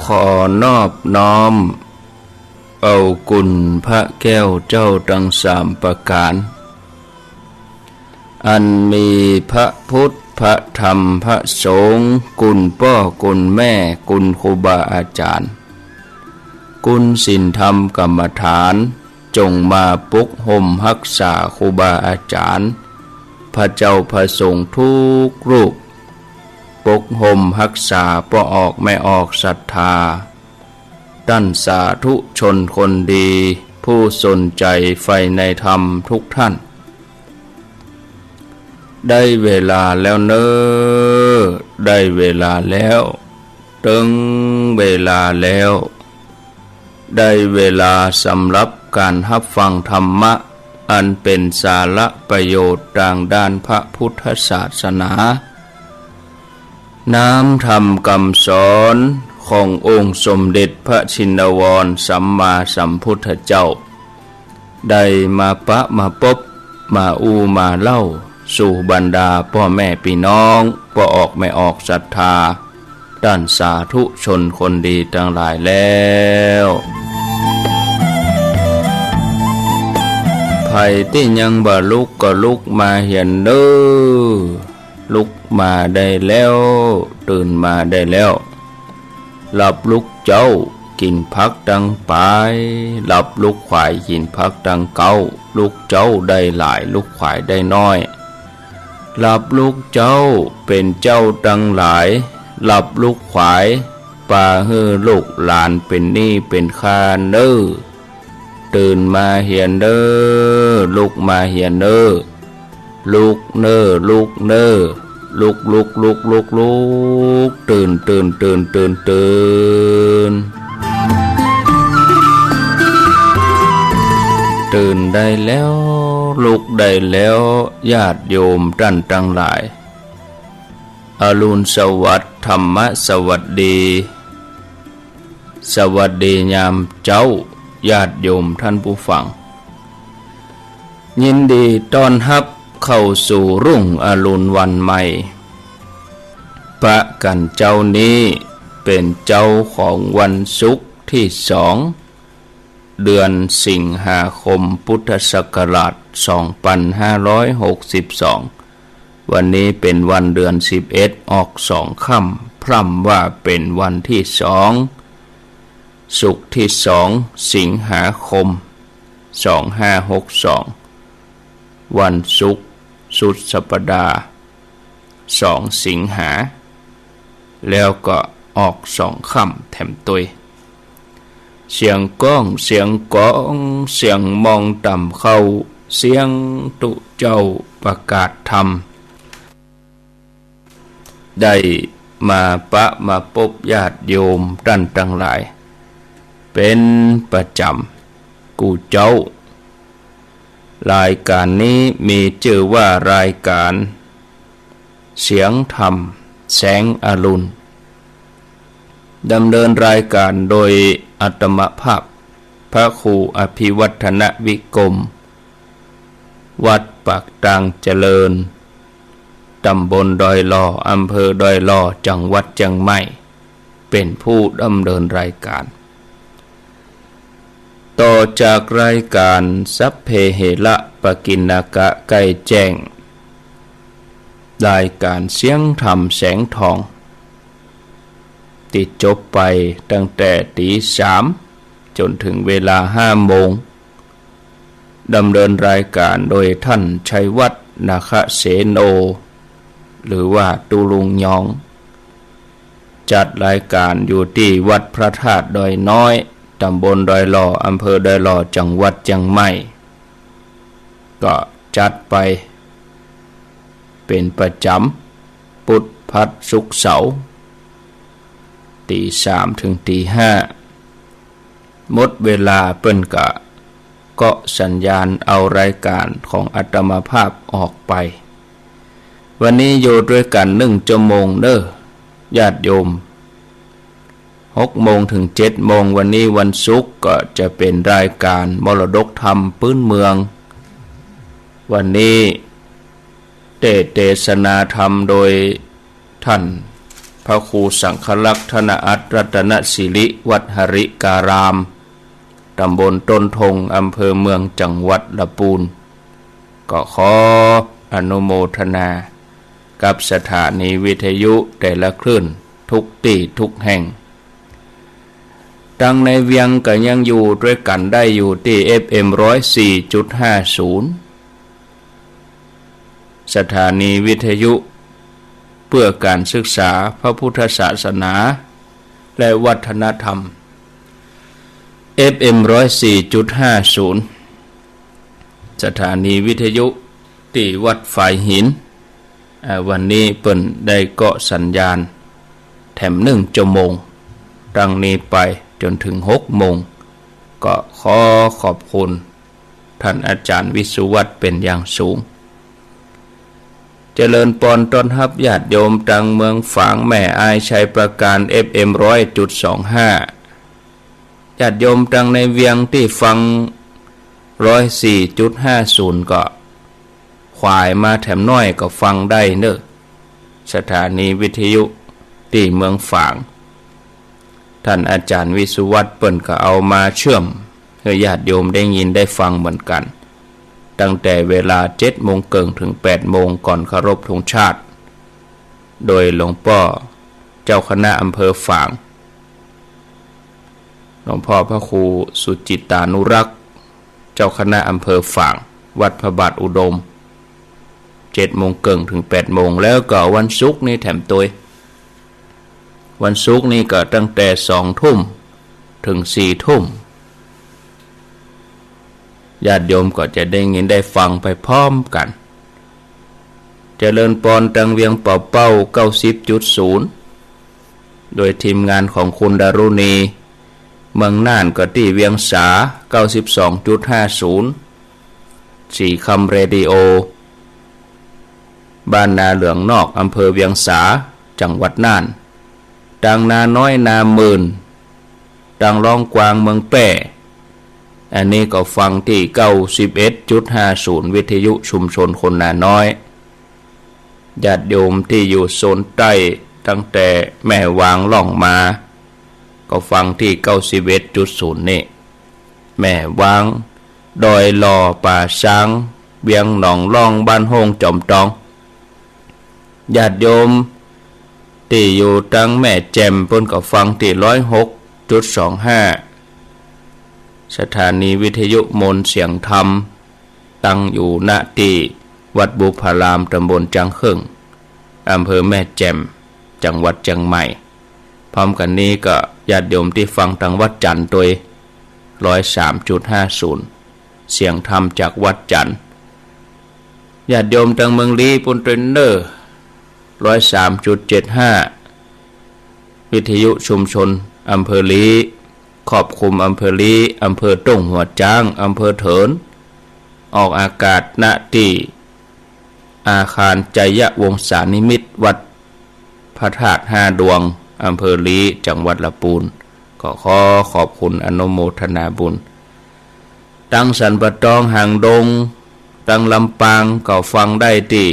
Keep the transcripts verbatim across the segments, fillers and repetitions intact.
ขอนอบน้อมเอาคุณพระแก้วเจ้าตังสามประก๋าน อันมีพระพุทธ พระธรรม พระสงฆ์ คุณป้อ คุณแม่ คุณครูบาอาจ๋ารย์ คุณศีลธรรมกรรมฐาน จงมาปกฮ่มฮักษาครูบาอาจ๋ารย์ พระเจ้าพระสงฆ์ทุกรูป ปกฮ่มฮักษาป้อออกแม่ออกศรัทธา ต้านสาธุชนคนดี ผู้สนใจ๋ใฝ่ในธรรมทุกท่าน ได้เวลาแล้วเน่อ ได้เวลาแล้ว เถิงเวลาแล้ว ได้เวลาสำหรับก๋านฮับฟังธรรมะ อันเป๋นสาระประโยชน์ตางด้านพระพุทธศาสนา น้ำธรรมกำสอนขององค์สมเด็จพระชินวรสัมมาสัมพุทธเจ้า ได้มาปะมาปบ มาอู้มาเล่า สู่บรรดาป้อแม่ปี้น้อง ป้อออกแม่ออกศรัทธา ต้านสาธุชนคนดีตังหลายแล้ว ใผตี้ยังบ่ลุกก็ลุกมาเหียนเน่อ ลุกมาได้แล้ว ตื่นมาได้แล้ว หลับลุกเจ๊า กิ๋นผักตังป๋าย หลับลุกขวาย กิ๋นผักตังเก๊า ลุกเจ๊าได้หลาย ลุกขวายได้น้อย หลับลุกเจ๊า เป๋นเจ้าตังหลาย หลับลุกขวาย ปาหื้อลูกหลานเป๋นหนี้เป๋นค่าเน่อ ตื่นมาเหียนเน่อ ลุกมาเหียนเน่อ ลุกเน่อ ลุกเน่อ ลุก ลุก ลุก ลุก ลุก ตื่น ตื่น ตื่น ตื่น ตื่น ตื่นได้แล้ว ลุกได้แล้ว ญาติโยมต้านตังหลาย อรุณสวัสดิ์ ธรรมะสวัสดี สวัสดียามเจ๊า ญาติโยมต้านผู้ฟัง ยินดีต้อนฮับเข้าสู่รุ่งอรุณวันใหม่ ปะกั๋นเจ๊านี้เป๋นเจ๊าของวันศุกร์ตี้สอง เดือนสิงหาคม พุทธศักราชสองปันห้าร้อยหกสิบสอง วันนี้เป๋นวันเดือนสิบเอ็ด ออกสองค่ำ พร่ำว่าเป๋นวันตี้สอง ศุกร์ตี้สอง สิงหาคม สองห้าหกสอง วันศุกร์สุดสัปดาห์ สองสิงหา แล้วก็ออกสองค่ำแถมตวย เสียงก้อง เสียงก๋อง เสียงมองต่ำเข้า เสียงตุ๊เจ้าประกาศธรรม ได้มาปะมาปบญาติโยมต้านตังหลาย เป๋นประจ๋ำกู้เจ๊า รายก๋านนี้มีจื้อว่ารายก๋าน เสียงธรรมแสงอรุณ ดำเนินรายก๋านโดยอาตมาภาพ พระครูอภิวัฒนวิกรม วัดปากตางเจริญ ต๋ำบลดอยหล่อ อำเภอดอยหล่อ จังหวัดเจียงใหม่ เป๋นผู้ดำเนินรายก๋าน ต่อจากรายก๋านสัพเพเหระปกิณณกะใก้แจ้ง รายก๋านเสียงธรรมแสงทอง ตี้จบไปตั้งแต่ตี๋สามจ๋นเถิงเวลาห้าโมง ดำเนินรายก๋านโดยท่านชัยวัฒน์ นาคเสโน หรือว่าตุ๊ลุงยอง จัดรายก๋านอยู่ตี้วัดพระธาตุดอยน้อย ต๋ำบลดอยหล่อ อำเภอดอยหล่อ จังหวัดเจียงใหม่ ก็จัดไปเป๋นประจ๋ำ ปุด ผัด ศุกร์ เสาร์ ตี๋สามเถิงตี๋ห้า หมดเวลาเปิ้นก็เกาะสัญญาณเอารายก๋านของอาตมาภาพออกไป วันนี้อยู่ตวยกั๋นนึ่งจั่วโมงเน่อ ญาติโยม หกโมงเถิงเจ็ดโมง วันนี้วันศุกร์ก็จะเป๋นรายก๋านมรดกธรรมปื๊นเมือง วันนี้เตสน์เตสนาธรรมโดย ท่าน พระครูสังฆลักษณอัตรัตนสิริ วัดหริการาม ตำบลต้นทง อำเภอเมือง จังหวัดละปูน ก็ขออนุโมทนากับสถานีวิทยุแต่ละคลื่นทุกตี้ทุกแห่ง ตังในเวียงก็ยังอยู่ตวยกั๋นได้อยู่ตี้ เอฟเอ็ม ร้อยสี่จุดห้าศูนย์ สถานีวิทยุเพื่อการศึกษาพระพุทธศาสนาและวัฒนธรรม เอฟเอ็ม ร้อยสี่จุดห้าศูนย์ สถานีวิทยุตี้วัดฝายหิน อ่า วันนี้เปิ้นได้เกาะสัญญาณแถมนึ่งจั่วโมง ตังนี้ไปจ๋นเถิงหกโมง ก็ขอขอบคุณต้านอาจ๋ารย์วิศวัฒน์เป๋นอย่างสูง เจริญปอนต้อนฮับญาติโยมตังเมืองฝาง แม่อาย ชัยปราการ เอฟเอ็ม ร้อยจุดสองห้า ญาติโยมตังในเวียงตี้ฟัง ร้อยสี่จุดห้าศูนย์ ก็ขวายมาแถมน้อยก็ฟังได้เน่อ สถานีวิทยุตี้เมืองฝาง ต้านอาจ๋ารย์วิศวัฒน์เปิ้นก็เอามาเชื่อมหื้อญาติโยมได้ยินได้ฟังเหมือนกั๋น ตั้งแต่เวลาเจ็ดโมงเกิ่งเถิงแปดโมงก่อนเคารพธงชาติ โดยหลวงป้อเจ้าคณะอำเภอฝาง หลวงป้อพระครูสุจิตตานุรักษ์ เจ้าคณะอำเภอฝาง วัดพระบาทอุดม เจ็ดโมงเกิ่งเถิงแปดโมง แล้วก็วันศุกร์นี่แถมตวย วันศุกร์นี่ก็ตั้งแต่สองทุ่มเถิงสี่ทุ่ม ญาติโยมก็จะได้ยินได้ฟังไปพร้อมกั๋น เจริญปอนตังเวียงป่าเป้า เก้าสิบจุดศูนย์ โดยทีมงานของคุณดารุณี เมืองน่านก็ตี้เวียงสา เก้าสิบสองจุดห้าศูนย์ สีคำเรดิโอ บ้านนาเหลืองนอก อำเภอเวียงสา จังหวัดน่าน ตังนาน้อยนาหมื่น ตังล้องกวางเมืองแป้ อันนี้ก็ฟังตี้ เก้าสิบเอ็ดจุดห้าศูนย์ วิทยุชุมชนคนนาน้อย ญาติโยมตี้อยู่โซนใต้ ตั้งแต่แม่วางล่องมา ก็ฟังตี้ เก้าสิบเอ็ดจุดศูนย์ นี่ แม่วาง ดอยหล่อ ป่าซาง เวียงหนองล่อง บ้านโฮ่ง จอมตอง ญาติโยมตี้อยู่ตังแม่แจ่ม เปิ้นก็ฟังตี้ ร้อยหกจุดสองห้า สถานีวิทยุมนต์เสียงธรรม ตั้งอยู่ ณ ตี้วัดบุพาราม ตำบลจ๊างเคิ่ง อำเภอแม่แจ่ม จังหวัดเจียงใหม่ พร้อมกั๋นนี้ก็ญาติโยมตี้ฟังตังวัดจั๋นตวย ร้อยสามจุดห้าศูนย์ เสียงธรรมจากวัดจั๋น ญาติโยมตังเมืองลี้ปู้นตวยเน่อ ร้อยสามจุดเจ็ดห้า วิทยุชุมชนอำเภอลี้ ครอบคลุมอำเภอลี้ อำเภอต้งหัวจ๊าง อำเภอเถิน ออกอากาศ ณ ตี้อาคารไชยวงศานิมิตร วัดพระธาตุห้าดวง อำเภอลี้ จังหวัดละปูน ก็ขอขอบคุณอนุโมทนาบุญ ตังสันป่าตอง หางดง ตังลำปาง ก็ฟังได้ตี้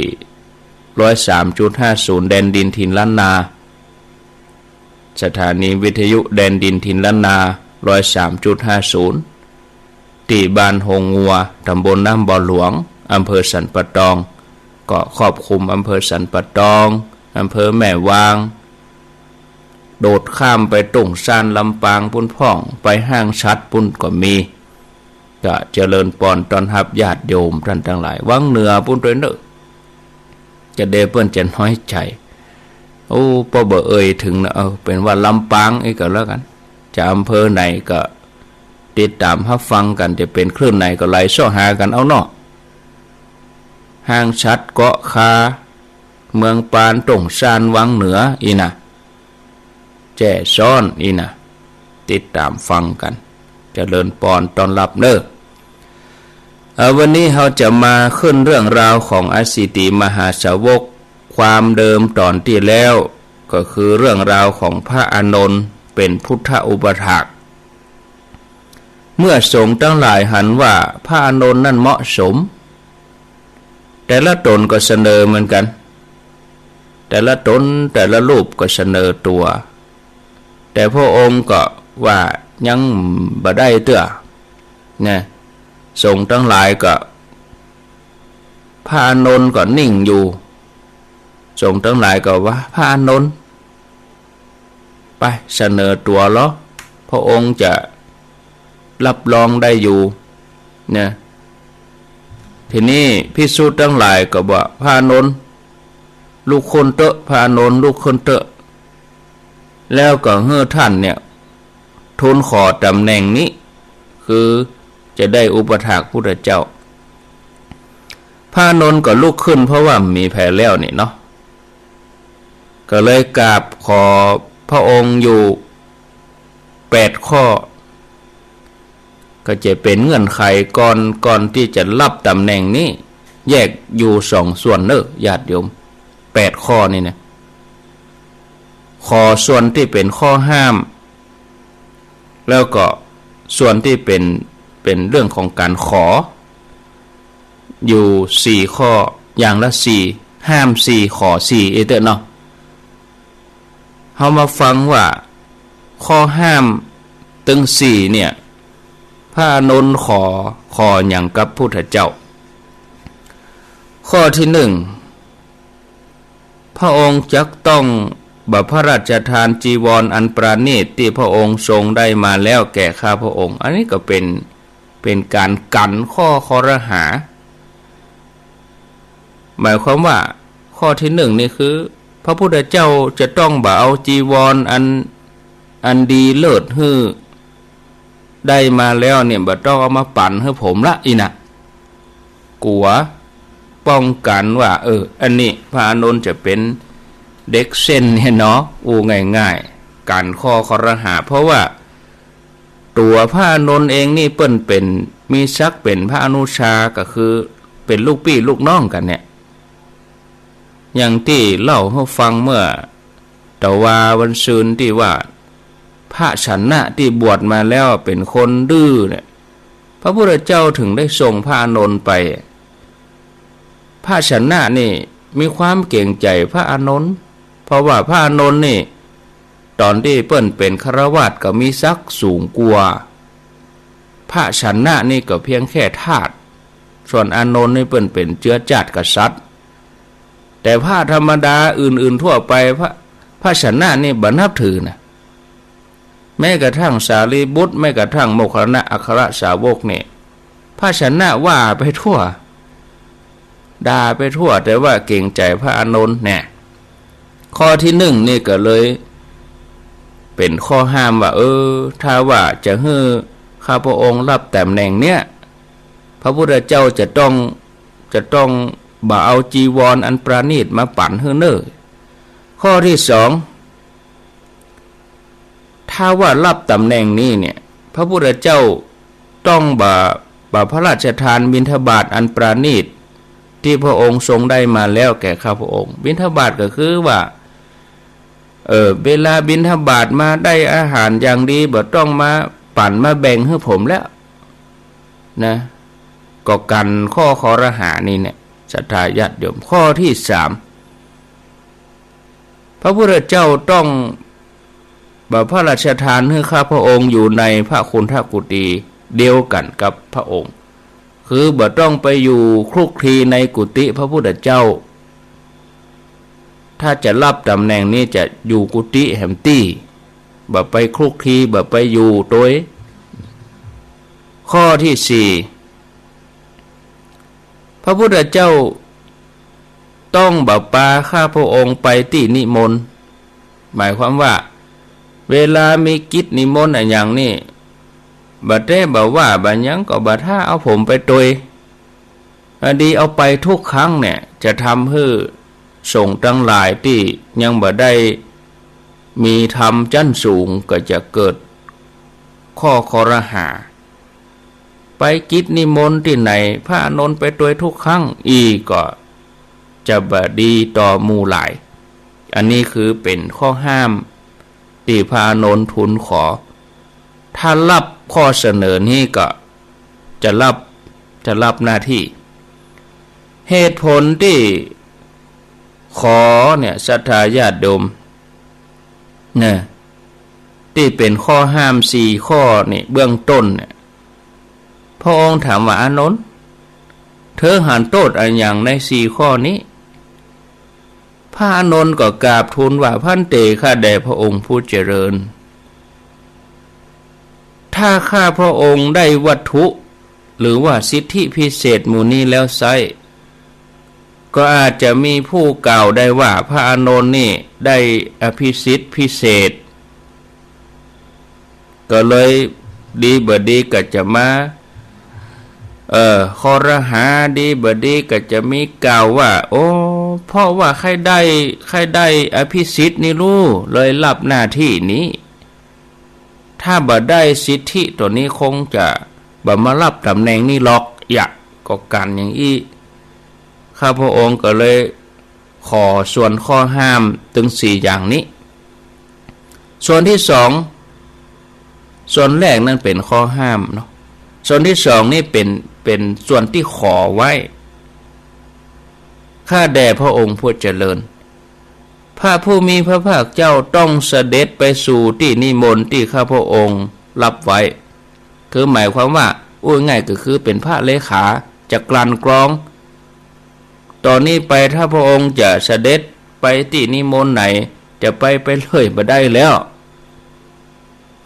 ร้อยสามจุดห้าศูนย์ แดนดินถิ่นล้านนา สถานีวิทยุแดนดินถิ่นล้านนา ร้อยสามจุดห้าศูนย์ ตี้บ้านโฮงงัว ตำบลน้ำบ่อหลวง อำเภอสันป่าตอง ก็ครอบคลุมอำเภอสันป่าตอง อำเภอแม่วาง โดดข้ามไปต้งซาน ลำปางปู้นพ่อง ไปห้างฉัตรปู้นก็มี ก็เจริญปอนต้อนฮับญาติโยมต้านตังหลาย วังเหนือปู้นตวยเน่อ จะเดเปิ้นจะน้อยใจ๋ โอ้ ป้อบ่เอ่ยเถิงนะ เออ เป๋นว่าลำปางอี้ก็แล้วกั๋น จะอำเภอไหนก็ติดต๋ามฮับฟังกั๋น จะเป๋นคลื่นไหนก็ไลน์เซาะหากั๋นเอาเนาะ ห้างฉัตร เกาะคา เมืองปาน ต้งซาน วังเหนือ อี้นะ แจ้ซ้อน อี้นะ ติดต๋ามฟังกั๋น เจริญปอนต้อนฮับเน่อ เอ่อ วันนี้เฮาจะมาขึ้นเรื่องราวของอสิติมหาสาวก ความเดิมต๋อนตี้แล้ว ก็คือเรื่องราวของพระอานนท์เป๋นพุทธอุปถาก เมื่อสงฆ์ตังหลายหันว่าพระอานนท์นั้นเหมาะสม แต่ละต๋นก็เสนอเหมือนกั๋น แต่ละต๋นแต่ละรูปก็เสนอตั๋ว แต่พระองค์ก็ว่ายังบ่ได้เตื้อ นะ สงฆ์ตังหลายก็ พระอานนท์ก็นิ่งอยู่ สงฆ์ตังหลายก็ว่า พระอานนท์ ไปเสนอตั๋วลอ พระองค์จะรับรองได้อยู่ นะ ทีนี้ภิกษุตังหลายก็บอก พระอานนท์ ลุกขึ้นเต๊อะ พระอานนท์ ลุกขึ้นเต๊อะ แล้วก็หื้อต้านเนี่ย ทูลขอต๋ำแหน่งนี้ คือจะได้อุปัฏฐากพุทธเจ้า พระอานนท์ก็ลุกขึ้น เพราะว่าบ่มีใผแล้วนี่เนาะ ก็เลยกราบขอพระองค์อยู่แปดข้อ ก็จะเป๋นเงื่อนไขก่อน ก่อนตี้จะรับต๋ำแหน่งนี้ แยกอยู่สองส่วนเน้อ ญาติโยม แปดข้อนี่นะ ขอส่วนตี้เป๋นข้อห้าม แล้วก็ส่วนตี้เป๋น เป๋นเรื่องของก๋านขอ อยู่สี่ข้อ อย่างละสี่ ห้ามสี่ ขอสี่ อี้เต๊อะเนาะ เฮามาฟังว่าข้อห้ามตึงสี่เนี่ย พระอานนท์ขอ ขอหยังกับพุทธเจ้า ข้อตี้หนึ่ง พระองค์จักต้องบ่พระราชทานจีวรอันประณีตตี้พระองค์ทรงได้มาแล้วแก่ข้าพระองค์ อันนี้ก็เป๋น เป๋นก๋านกั๋นข้อคอรหา หมายความว่าข้อตี้หนึ่งนี่คือ พระพุทธเจ้าจะต้องบ่เอาจีวรอัน อันดีเลิศหื้อ ได้มาแล้วเนี่ย บ่ต้องเอามาปั๋นหื้อผมละ อี้นะ กั๋ว ป้องกั๋นว่า เออ อันนี้พระอานนท์จะเป๋นเด็กเส้นเนี่ยเนาะ อู้ง่ายๆ กั๋นข้อคอรหา เพราะว่าตั๋วพระอานนท์เองนี่เปิ้นเป๋น มีศักดิ์เป๋นพระอนุชา ก็คือเป๋นลูกปี้ลูกน้องกั๋นเนี่ย อย่างตี้เล่าหื้อฟังเมื่อ ตะวาวันซืนตี้ว่า พระชนะตี้บวชมาแล้วเป๋นคนดื้อเนี่ย พระพุทธเจ้าถึงได้ส่งพระอานนท์ไป พระชนะนี่มีความเกรงใจ๋พระอานนท์ เพราะว่าพระอานนท์นี่ ต๋อนตี้เปิ้นเป๋นฆราวาสก็มีศักดิ์สูงกว่า พระชนะนี่ก็เพียงแค่ทาส ส่วนอานนท์นี่เปิ้นเป๋นเจื๊อจ้าดกษัตริย์ แต่พระธรรมดาอื่นๆ ทั่วไป พระ พระชนะนี่บ่นับถือนะ แม้กระทั่งสารีบุตร แม้กระทั่งโมคคัลลานะอัครสาวกนี่ พระชนะว่าไปทั่ว ด่าไปทั่ว แต่ว่าเกรงใจ๋พระอานนท์แน่ ข้อตี้หนึ่งนี่ก็เลยเป๋นข้อห้ามว่า เออ ถ้าว่าจะหื้อข้าพระองค์รับต๋ำแหน่งเนี้ย พระพุทธเจ้าจะต้อง จะต้องบ่เอาจีวรอันประณีตมาปั๋นหื้อเน่อ ข้อตี้สอง ถ้าว่ารับต๋ำแหน่งนี้เนี่ย พระพุทธเจ้าต้องบ่ บ่พระราชทานบิณฑบาตอันประณีตตี้พระองค์ทรงได้มาแล้วแก่ข้าพระองค์ บิณฑบาตก็คือว่า เออ เวลาบิณฑบาตมาได้อาหารอย่างดี บ่ต้องมาปั๋นมาแบ่งหื้อผมแล้ว นะ ก็กั๋นข้อคอรหานี่เนี่ย ศรัทธาญาติโยม ข้อตี้สาม พระพุทธเจ้าต้องบ่พระราชทานหื้อข้าพระองค์อยู่ในพระคันธกุฏิเดียวกั๋นกับพระองค์ คือบ่ต้องไปอยู่คลุกคลีในกุฏิพระพุทธเจ้า ถ้าจะรับต๋ำแหน่งนี้จะอยู่กุฏิแหมตี้ บ่ไปคลุกคลี บ่ไปอยู่ตวย ข้อตี้สี่ พระพุทธเจ้าต้องบ่ปาข้าพระองค์ไปตี้นิมนต์ หมายความว่า เวลามีกิจนิมนต์อะหยังนี่ บ่แต๊บ่ว่าบ่หยังก็บ่ถ้าเอาผมไปตวย อันดีเอาไปทุกครั้งเนี่ย จะทำหื้อสงฆ์ตังหลายตี้ยังบ่ได้มีธรรมจั้นสูงก็จะเกิดข้อคอรหา ไปกิจนิมนต์ตี้ไหน พระอานนท์ไปตวยทุกครั้ง อี้ก็จะบ่ดีต่อหมู่หลาย อันนี้คือเป๋นข้อห้ามตี้พระอานนท์ทูลขอ ถ้ารับข้อเสนอนี้ก็จะรับ จะรับหน้าตี้ เหตุผลตี้ ขอเนี่ย ศรัทธาญาติโยม เนี่ย ตี้เป๋นข้อห้ามสี่ข้อนี่ เบื้องต้นเนี่ย พระองค์ถามว่า อานนท์ เธอหันโต้ษอะหยังในสี่ข้อนี้ พระอานนท์ก็กราบทูลว่า ภันเต ข้าแด่พระองค์ผู้เจริญ ถ้าข้าพระองค์ได้วัตถุ หรือว่าสิทธิพิเศษหมู่นี้แล้วไซร้ ก็อาจจะมีผู้กล่าวได้ว่า พระอานนท์นี่ได้อภิสิทธิ์พิเศษ ก็เลยดีบ่ดีก็จะมา เอ่อ คอรหา ดีบ่ดีก็จะมีกล่าวว่า โอ้ เพราะว่าใค่ได้ ใค่ได้อภิสิทธิ์นี่ลู เลยฮับหน้าตี้นี้ ถ้าบ่ได้สิทธิตั๋วนี้คงจะบ่มาฮับต๋ำแหน่งนี้หรอก ยะ ก็กั๋นอย่างอี้ ข้าพระองค์ก็เลยขอส่วนข้อห้ามตึงสี่อย่างนี้ ส่วนตี้สอง ส่วนแรกนั้นเป๋นข้อห้ามเนาะ ส่วนตี้สองนี่เป๋น เป๋นส่วนตี้ขอไว้ ข้าแด่พระองค์ผู้เจริญ พระผู้มีพระภาคเจ้าต้องเสด็จไปสู่ตี้นิมนต์ตี้ข้าพระองค์ฮับไว้ คือหมายความว่า อู้ง่ายก็คือเป๋นพระเลขา จะกลั่นกรอง ต่อนี้ไปถ้าพระองค์จะเสด็จไปตี้นิมนต์ไหน จะไปไปเลยบ่ได้แล้ว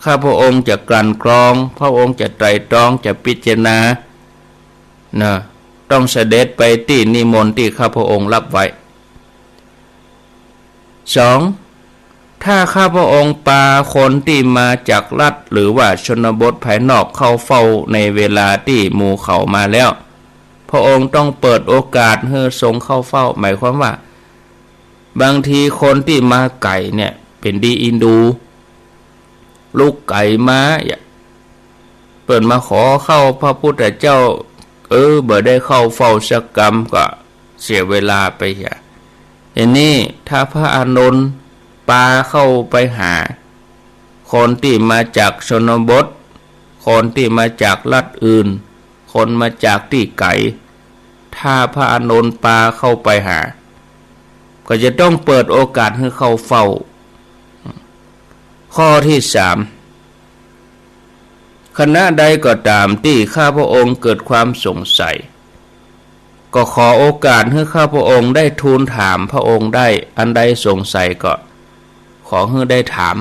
ข้าพระองค์จะกลั่นกรอง พระองค์จะไตร่ตรอง จะพิจารณา นะ ต้องเสด็จไปตี้นิมนต์ตี้ข้าพระองค์ฮับไว้ สอง ถ้าข้าพระองค์ปาคนตี้มาจากรัฐหรือว่าชนบทภายนอกเข้าเฝ้าในเวลาตี้หมู่เขามาแล้ว พระองค์ต้องเปิดโอกาสหื้อทรงเข้าเฝ้า หมายความว่า บางทีคนตี้มาไก๋เนี่ย เป๋นดีอินดู ลุกไก๋มา เปิ้นมาขอเข้าพระพุทธเจ้า เออ บ่ได้เข้าเฝ้าสักกำ ก็เสียเวลาไปเหีย อันนี้ถ้าพระอานนท์ปาเข้าไปหา คนตี้มาจากชนบท คนตี้มาจากรัฐอื่น คนมาจากตี้ไก๋ ถ้าพระอานนท์ปาเข้าไปหา ก็จะต้องเปิดโอกาสหื้อเข้าเฝ้า ข้อตี้สาม ขณะใดก็ต๋ามตี้ข้าพระองค์เกิดความสงสัย ก็ขอโอกาสหื้อข้าพระองค์ได้ทูลถามพระองค์ได้ อันใดสงสัยก็ขอหื้อได้ถาม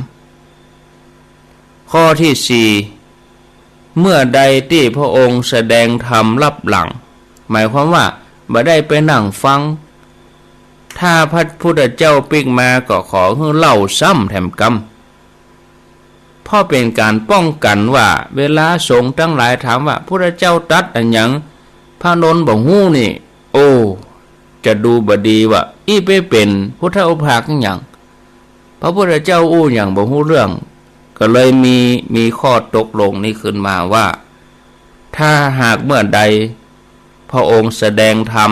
ข้อตี้สี่ เมื่อใดตี้พระองค์แสดงธรรมฮับหลัง หมายความว่าบ่ได้ไปนั่งฟัง ถ้าพระพุทธเจ้าปิ๊กมาก็ขอหื้อเล่าซ้ำแถมกำ เพราะเป๋นก๋านป้องกั๋นว่า เวลาสงฆ์ตังหลายถามว่า พุทธเจ้าตรัสอะหยัง พระอานนท์บ่ฮู้นี่ โอ้ จะดูบ่ดีว่า อี้ไปเป๋นพุทธอุปถากอะหยัง พระพุทธเจ้าอู้หยังบ่ฮู้เรื่อง ก็เลยมี มีข้อตกลงนี้ขึ้นมาว่า ถ้าหากเมื่อใดพระองค์แสดงธรรม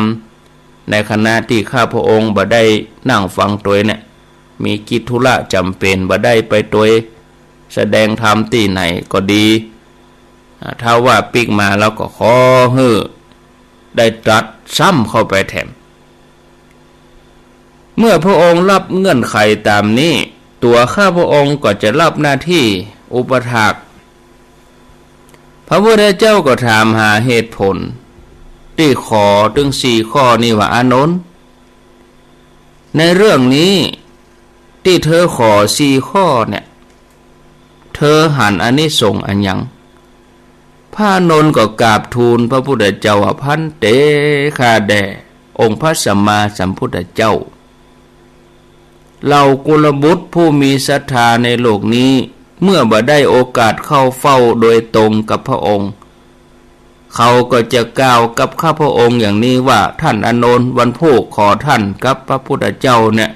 ในขณะตี้ข้าพระองค์บ่ได้นั่งฟังตวยเนี่ย มีกิจธุระจ๋ำเป๋นบ่ได้ไปตวย แสดงธรรมตี้ไหนก็ดี อ่า ถ้าว่าปิ๊กมาแล้วก็ขอหื้อได้ตรัสซ้ำเข้าไปแถม เมื่อพระองค์ฮับเงื่อนไขต๋ามนี้ ตั๋วข้าพระองค์ก็จะฮับหน้าตี้อุปถาก พระพุทธเจ้าก็ถามหาเหตุผลตี้ขอตึงสี่ข้อนี้ว่า อานนท์ ในเรื่องนี้ตี้เธอขอสี่ข้อเนี่ย เธอหันอานิสงส์อะหยัง พระอานนท์ก็กราบทูลพระพุทธเจ้าว่า ภันเต ข้าแด่องค์พระสัมมาสัมพุทธเจ้า เหล่ากุลบุตรผู้มีศรัทธาในโลกนี้ เมื่อบ่ได้โอกาสเข้าเฝ้าโดยตรงกับพระองค์ เขาก็จะกล่าวกับข้าพระองค์อย่างนี้ว่า ท่านอานนท์ วันพูกขอท่านกับพระพุทธเจ้าเนี่ย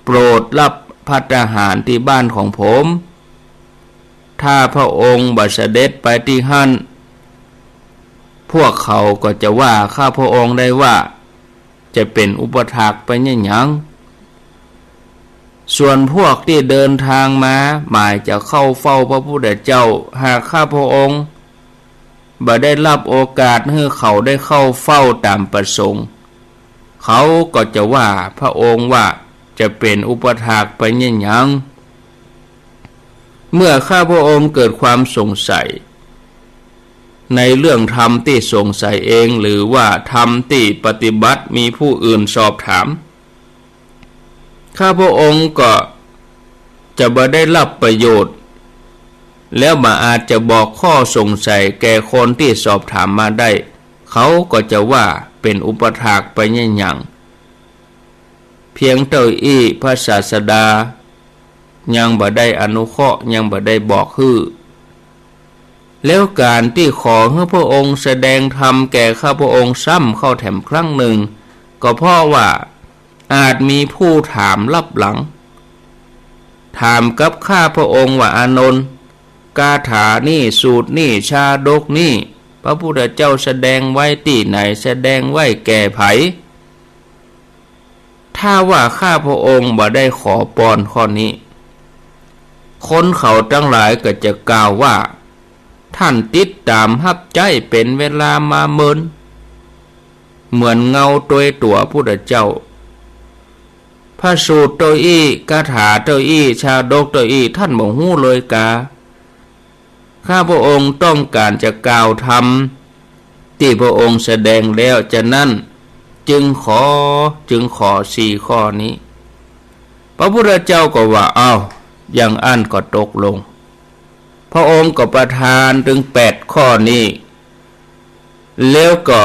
โปรดฮับภัตตาหารตี้บ้านของผม ถ้าพระองค์บ่เสด็จไปตี้หั้น พวกเขาก็จะว่าข้าพระองค์ได้ว่า จะเป๋นอุปถากไปเยียะหยัง ส่วนพวกตี้เดินทางมา หมายจะเข้าเฝ้าพระพุทธเจ้า หากข้าพระองค์บ่ได้ฮับโอกาสหื้อเขาได้เข้าเฝ้าต๋ามประสงค์ เขาก็จะว่าพระองค์ว่าจะเป๋นอุปถากไปเยียะหยัง เมื่อข้าพระองค์เกิดความสงสัย ในเรื่องธรรมตี้สงสัยเอง หรือว่าธรรมตี้ปฏิบัติมีผู้อื่นสอบถาม ข้าพระองค์ก็จะบ่ได้รับประโยชน์ แล้วบ่อาจจะบอกข้อสงสัยแก่คนตี้สอบถามมาได้ เขาก็จะว่าเป๋นอุปถากไปเยียะหยัง เพียงเต้าอี้พระศาสดายังบ่ได้อนุเคราะห์ ยังบ่ได้บอกหื้อ แล้วก๋านตี้ขอหื้อพระองค์แสดงธรรมแก่ข้าพระองค์ซ้ำเข้าแถมครั้งนึ่ง ก็เพราะว่าอาจมีผู้ถามลับหลัง ถามกับข้าพระองค์ว่า อานนท์ คาถานี้ สูตรนี้ ชาดกนี้ พระพุทธเจ้าแสดงไว้ตี้ไหน แสดงไว้แก่ใผ ถ้าว่าข้าพระองค์บ่ได้ขอปอนข้อนี้ คนเขาตังหลายก็จะกล่าวว่า ท่านติดต๋ามฮับใจ๊เป๋นเวลามาเมิน เหมือนเงาตวยตั๋วพุทธเจ้า พระสูตรเต้าอี้ คาถาเต้าอี้ ชาดกเต้าอี้ ท่านบ่ฮู้เลยกา ข้าพระองค์ต้องก๋านจะกล่าวธรรมตี้พระองค์แสดงแล้ว ฉะนั้นจึงขอ จึงขอสี่ข้อนี้ พระพุทธเจ้าก็ว่า เอ้า อย่างอั้นก็ตกลง พระองค์ก็ประทานตึงแปดข้อนี้ แล้วก็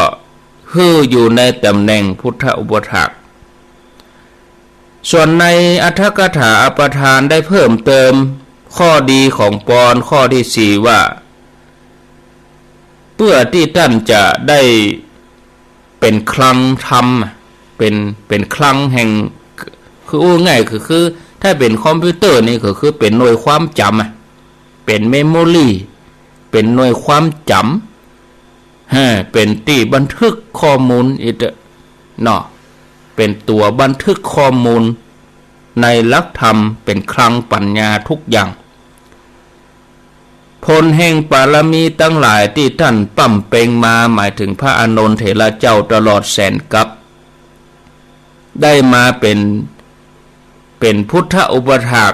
หื้ออยู่ในต๋ำแหน่งพุทธอุปถาก ส่วนในอรรถกถาอัปทานได้เพิ่มเติมข้อดีของปอนข้อตี้สี่ว่า เปื้อตี้ต้านจะได้เป๋นคลังธรรมอะ เป๋น เป๋นคลังแห่ง คืออู้ง่ายคือ คือ ถ้าเป๋นคอมพิวเตอร์นี่ก็คือเป๋นหน่วยความจ๋ำอะ เป๋นเมมโมรี เป๋นหน่วยความจ๋ำ ฮะ เป๋นตี้บันทึกข้อมูลอีกเนาะ เป๋นตั๋วบันทึกข้อมูลในหลักธรรม เป๋นคลังปั๋ญญาทุกอย่าง ผลแห่งบารมีตังหลายตี้ต้านบำเพ็งมา หมายถึงพระอานนทเถระเจ้าตลอดแสนกัป ได้มาเป๋น เป๋นพุทธอุปถาก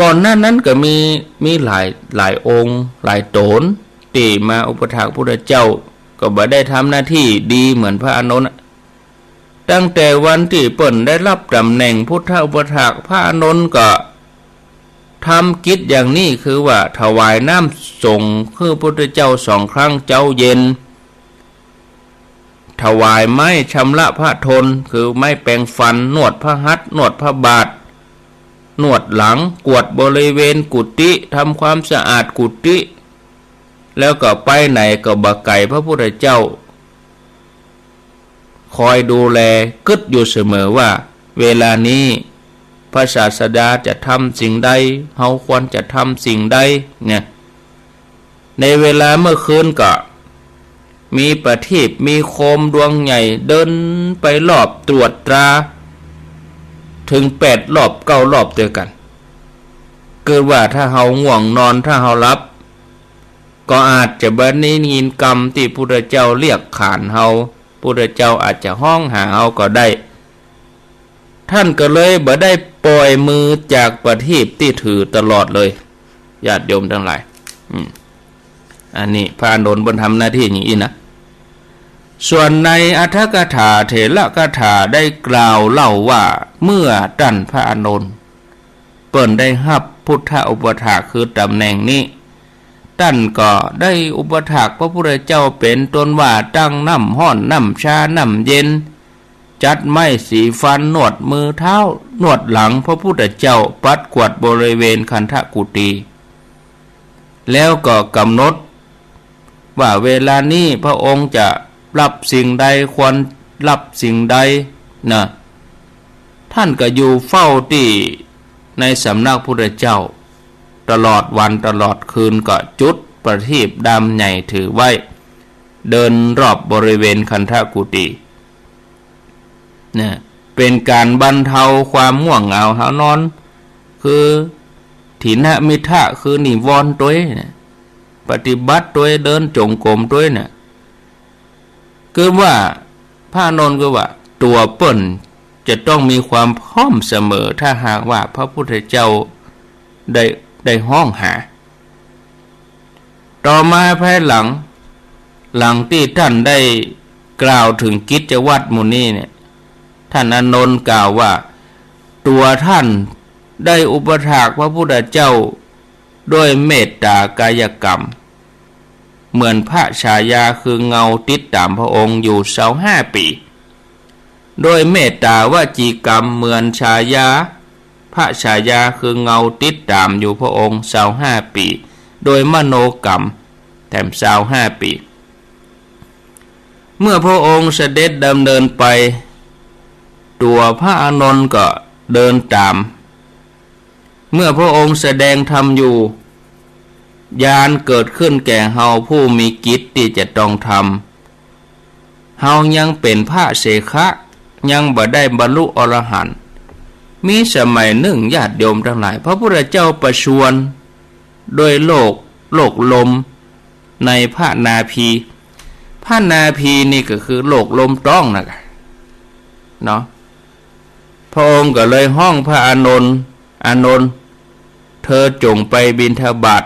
ก่อนหน้านั้นก็มี มีหลาย หลายองค์ หลายต๋น ตี้มาอุปถากพุทธเจ้า ก็บ่ได้ทำหน้าตี้ดีเหมือนพระอานนท์อะ ตั้งแต่วันตี้เปิ้นได้รับต๋ำแหน่งพุทธอุปถาก พระอานนท์ก็ทำกิจอย่างนี้ คือว่าถวายน้ำสงฆ์หื้อพุทธเจ้าสองครั้งเจ๊าเย็น ถวายไม้ชำระพระทน คือไม้แปรงฟัน นวดพระหัตถ์ นวดพระบาทร์ นวดหลัง กวาดบริเวณกุฏิ ทำความสะอาดกุฏิ แล้วก็ไปไหนก็บ่ไก๋พระพุทธเจ้า คอยดูแล กึ๊ดอยู่เสมอว่า เวลานี้พระศาสดาจะทำสิ่งใด เฮาควรจะทำสิ่งใดเนี่ย ในเวลาเมื่อคืนก็มีประทีป มีโคมดวงใหญ่ เดินไปรอบตรวจตรา ถึงแปดรอบเก้ารอบตวยกั๋น คือว่าถ้าเฮาง่วงนอน ถ้าเฮาหลับ ก็อาจจะบ่ได้ยินกำตี้พุทธเจ้าเรียกขานเฮา พุทธเจ้าอาจจะฮ้องหาเฮาก็ได้ ท่านก็เลยบ่ได้ป่อยมือจากประทีปตี้ถือตลอดเลย ญาติโยมตังหลาย อืม อันนี้พระอานนท์เปิ้นทำหน้าตี้อย่างอี้นะ ส่วนในอรรถกถาเถรกถาได้กล่าวเล่าว่า เมื่อต้านพระอานนท์เปิ้นได้ฮับพุทธอุปถากคือต๋ำแหน่งนี้ ต้านก็ได้อุปถากพระพุทธเจ้าเป๋นต้นว่าตั้งน้ำฮ้อน น้ำชา น้ำเย็น จัดไม้สีฟัน นวดมือเท้า นวดหลังพระพุทธเจ้า ปัดกวาดบริเวณคันธกุฏิ แล้วก็กำหนดว่าเวลานี้พระองค์จะรับสิ่งใด ควรรับสิ่งใดนะ ท่านก็อยู่เฝ้าตี้ในสำนักพุทธเจ้า ตลอดวันตลอดคืน ก็จุดประทีปด้ามใหญ่ถือไว้ เดินรอบบริเวณคันธกุฏิ เนี่ย เป๋นก๋านบรรเทาความง่วงเหงาหาวนอน คือ ถีนมิทธะ คือนิวรณ์ตวยเนี่ย ปฏิบัติตวย เดินจงกรมตวยเนี่ย คือว่า พระอานนท์ก็ว่า ตั๋วเปิ้นจะต้องมีความพร้อมเสมอ ถ้าหากว่าพระพุทธเจ้าได้ ได้ฮ้องหา ต่อมาภายหลัง หลังตี้ต้านได้กล่าวเถิงกิจวัตรหมู่นี้เนี่ย ต้านอานนท์กล่าวว่า ตั๋วต้านได้อุปถากพระพุทธเจ้าด้วยเมตตากายกรรม เหมือนพระฉายาคือเงาติดต๋ามพระองค์อยู่ซาวห้าปี๋ โดยเมตตาวจีกรรมเหมือนฉายา พระฉายาคือเงาติดต๋ามอยู่พระองค์ซาวห้าปี๋ โดยมโนกรรมแถมซาวห้าปี๋ เมื่อพระองค์เสด็จดำเนินไป ตั๋วพระอานนท์ก็เดินต๋าม เมื่อพระองค์แสดงธรรมอยู่ ญาณเกิดขึ้นแก่เฮาผู้มีกิจตี้จะต้องทำ เฮายังเป๋นพระเสขะ ยังบ่ได้บรรลุอรหันต์ มีสมัยนึ่งญาติโยมตังหลาย พระพุทธเจ้าประชวรด้วยโลก โลกลมในพระนาภี พระนาภีนี่ก็คือโลกลมต๊องนะกะ เนาะ พระองค์ก็เลยฮ้องพระอานนท์ อานนท์ เธอจงไปบิณฑบาต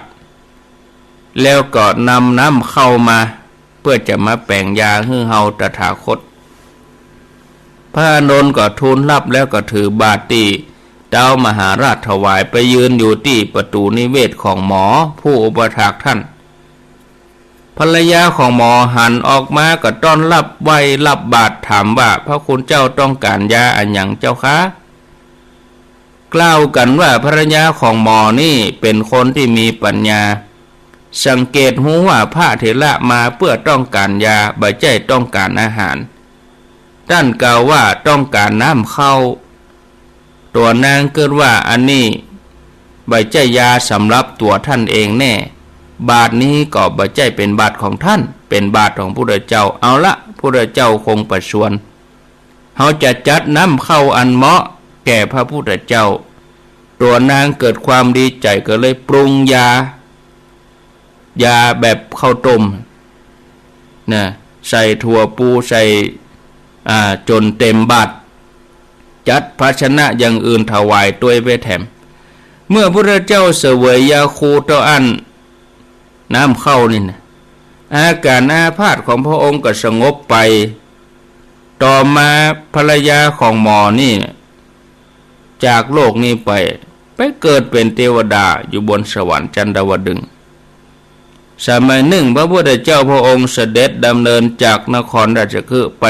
แล้วก็นำน้ำข้าวมา เปื้อจะมาแป๋งยาหื้อเฮาตถาคต พระอานนท์ก็ทูลฮับแล้วก็ถือบาตรตี้เต๊ามหาราชถวาย ไปยืนอยู่ตี้ประตู๋นิเวศของหมอผู้อุปถากต้าน ภรรยาของหมอหันออกมาก็ต้อนฮับไหว้ฮับบาตร ถามว่า พระคุณเจ้าต้องก๋านยาอะหยังเจ้าคะ กล่าวกั๋นว่าภรรยาของหมอนี่เป๋นคนตี้มีปั๋ญญา สังเกตฮู้ว่าพระเถระมาเปื้อต้องก๋านยา บ่ใจ้ต้องก๋านอาหาร ต้านกล่าวว่าต้องก๋านน้ำข้าว ตั๋วนางกึ๊ดว่าอันนี้บ่ใจ้ยาสำหรับตั๋วต้านเองแน่ บาตรนี้ก็บ่ใจ้เป๋นบาตรของต้าน เป๋นบาตรของพุทธเจ้า เอาละ พุทธเจ้าคงประชวร เฮาจะจัดน้ำข้าวอันเหมาะแก่พระพุทธเจ้า ตั๋วนางเกิดความดีใจ๋ก็เลยปรุงยา ยาแบบข้าวต้มนะ ใส่ถั่วปู ใส่ อ่า จ๋นเต๋มบาตร จัดภาชนะอย่างอื่นถวายตวยไปแถม เมื่อพุทธเจ้าเสวยยาคูเต้าอั้น น้ำข้าวนี่นะ อาก๋านอาพาธของพระองค์ก็สงบไป ต่อมาภรรยาของหมอนี่ จากโลกนี้ไป ไปเกิดเป๋นเตวดาอยู่บนสวรรค์จันดาวดึงส์ สมัยนึ่งพระพุทธเจ้าพระองค์เสด็จดำเนินจากนครราชคฤห์ไป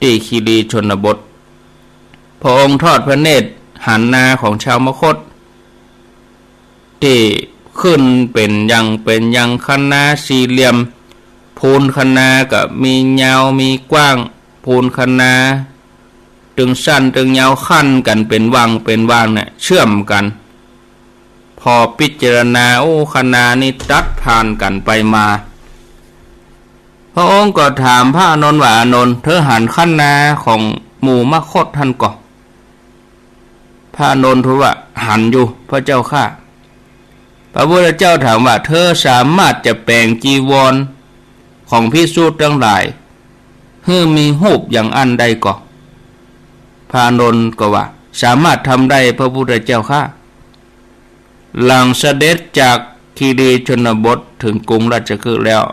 ตี้คีรีชนบท พระองค์ทอดพระเนตรหันนาของชาวมคธ ตี้ขึ้นเป๋นยังเป๋นยัง คันนาสี่เหลี่ยม ปูนคันนาก็มียาวมีกว้าง ปูนคันนาตึงสั้นตึงยาวขั้นกั๋นเป๋นวังเป๋นวังเนี่ยเชื่อมกั๋น พอพิจารณา โอ้ คันนานี้ตัดผ่านกั๋นไปมา พระองค์ก็ถามพระอานนท์ว่า อานนท์ เธอหันคันนาของหมู่มคธหั้นก่อ พระอานนท์ทูลว่า หันอยู่พระเจ้าข้า พระพุทธเจ้าถามว่า เธอสามารถจะแป๋งจีวรของภิกษุตังหลายหื้อมีฮูปอย่างอั้นได้ก่อ พระอานนท์ก็ว่า สามารถทำได้พระพุทธเจ้าข้า หลังเสด็จจากคีรีชนบทเถิงกรุงราชคฤห์แล้ว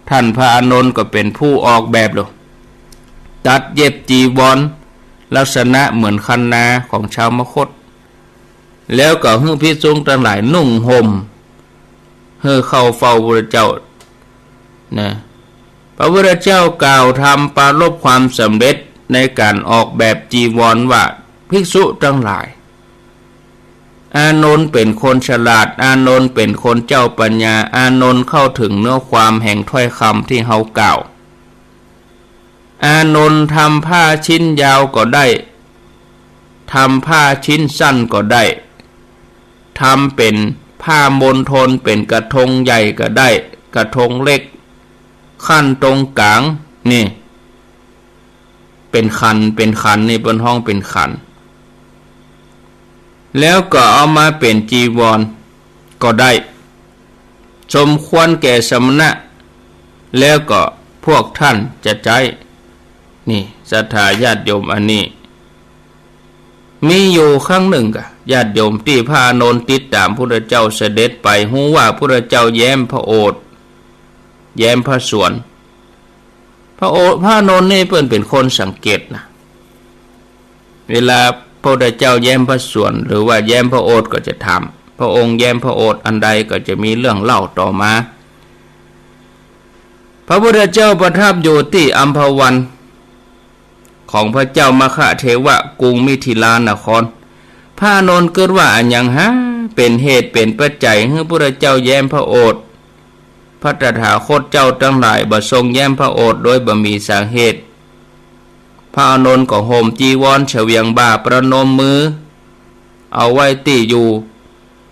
ต้านพระอานนท์ก็เป๋นผู้ออกแบบเลย ตัดเย็บจีวรลักษณะเหมือนคันนาของชาวมคธ แล้วก็หื้อภิกษุตังหลายนุ่งห่ม หื้อเข้าเฝ้าพระพุทธเจ้านะ พระพุทธเจ้ากล่าวธรรมปรารภความสำเร็จในก๋านออกแบบจีวรว่า ภิกษุตังหลาย อานนท์เป๋นคนฉลาด อานนท์เป๋นคนเจ้าปัญญา อานนท์เข้าเถิงเนื้อความแห่งถ้อยกำตี้เฮากล่าว อานนท์ทำผ้าชิ้นยาวก็ได้ ทำผ้าชิ้นสั้นก็ได้ ทำเป๋นผ้ามณฑล เป๋นกระทงใหญ่ก็ได้ กระทงเล็ก ขั้นตรงก๋าง นี่ เป๋นขัน เป๋นขัน นี่เปิ้นฮ้องเป๋นขัน แล้วก็เอามาเป๋นจีวรก็ได้ สมควรแก่สมณะ แล้วก็ พวกท่านจะใจ๊ นี่ศรัทธาญาติโยม อันนี้ มีอยู่ครั้งนึ่งก่ะ ญาติโยม ตี้พระอานนท์ติดต๋ามพุทธเจ้าเสด็จไป ฮู้ว่าพุทธเจ้าแย้มพระโอษฐ์ แย้มพระสวน พระโอ- พระอานนท์นี่เปิ้นเป๋นคนสังเกตนะ เวลาพระพุทธเจ้าแย้มพระสวน หรือว่าแย้มพระโอษฐ์ก็จะถาม พระองค์แย้มพระโอษฐ์อันใด ก็จะมีเรื่องเล่าต่อมา พระพุทธเจ้าประทับอยู่ตี้อัมพวัน ของพระเจ้ามัคคเทวะ กรุงมิถิลานคร พระอานนท์กึ๊ดว่า อะหยังหาเป๋นเหตุเป๋นปัจจัยหื้อพุทธเจ้าแย้มพระโอษฐ์ พระตถาคตเจ้าตังหลายบ่ทรงแย้มพระโอษฐ์โดยบ่มีสาเหตุ พระอานนท์ก็ห่มจีวรเฉวียงบ่าประนมมือ เอาไว้ตี้อยู่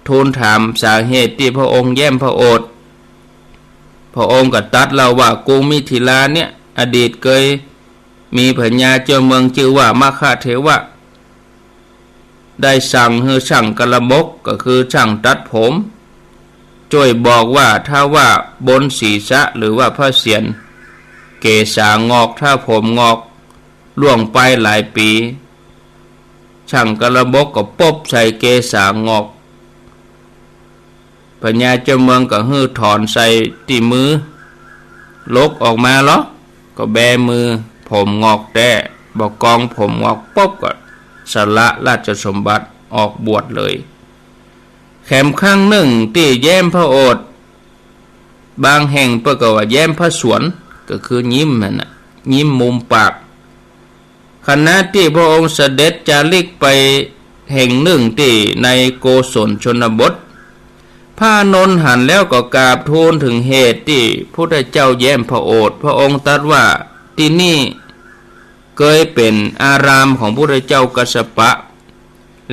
ทูลถามสาเหตุตี้พระองค์แย้มพระโอษฐ์ พระองค์ก็ตรัสเล่าว่า กรุงมิถิลาเนี่ย อดีตเกยมีพญาเจ้าเมืองจื้อว่ามัคคเทวะ ได้สั่งหื้อช่างกรบก ก็คือช่างตัดผม จ้วยบอกว่าถ้าว่าบนศีรษะหรือว่าพระเศียร เกศางอก ถ้าผมงอก ล่วงไปหลายปี๋ ช่างกรบกก็ปบใส่เกศางอก พญาเจ้าเมืองก็หื้อถอนใส่ตี้มือ หลกออกมาลอ ก็แบมือ ผมงอกแต๊ บ่ากองผมงอกปบก็สละราชสมบัติออกบวชเลย แถมครั้งนึ่งตี้แย้มพระโอษฐ์ บางแห่งเปิ้นก็ว่าแย้มพระสวน ก็คือยิ้มหั้นน่ะ ยิ้มมุมปาก ขณะตี้พระองค์เสด็จจาริกไปแห่งนึ่งตี้ในโกศลชนบท พระอานนท์หันแล้วก็กราบทูลเถิงเหตุตี้พุทธเจ้าแย้มพระโอษฐ์ พระองค์ตรัสว่า ตี้นี่เกยเป๋นอารามของพุทธเจ้ากัสสปะ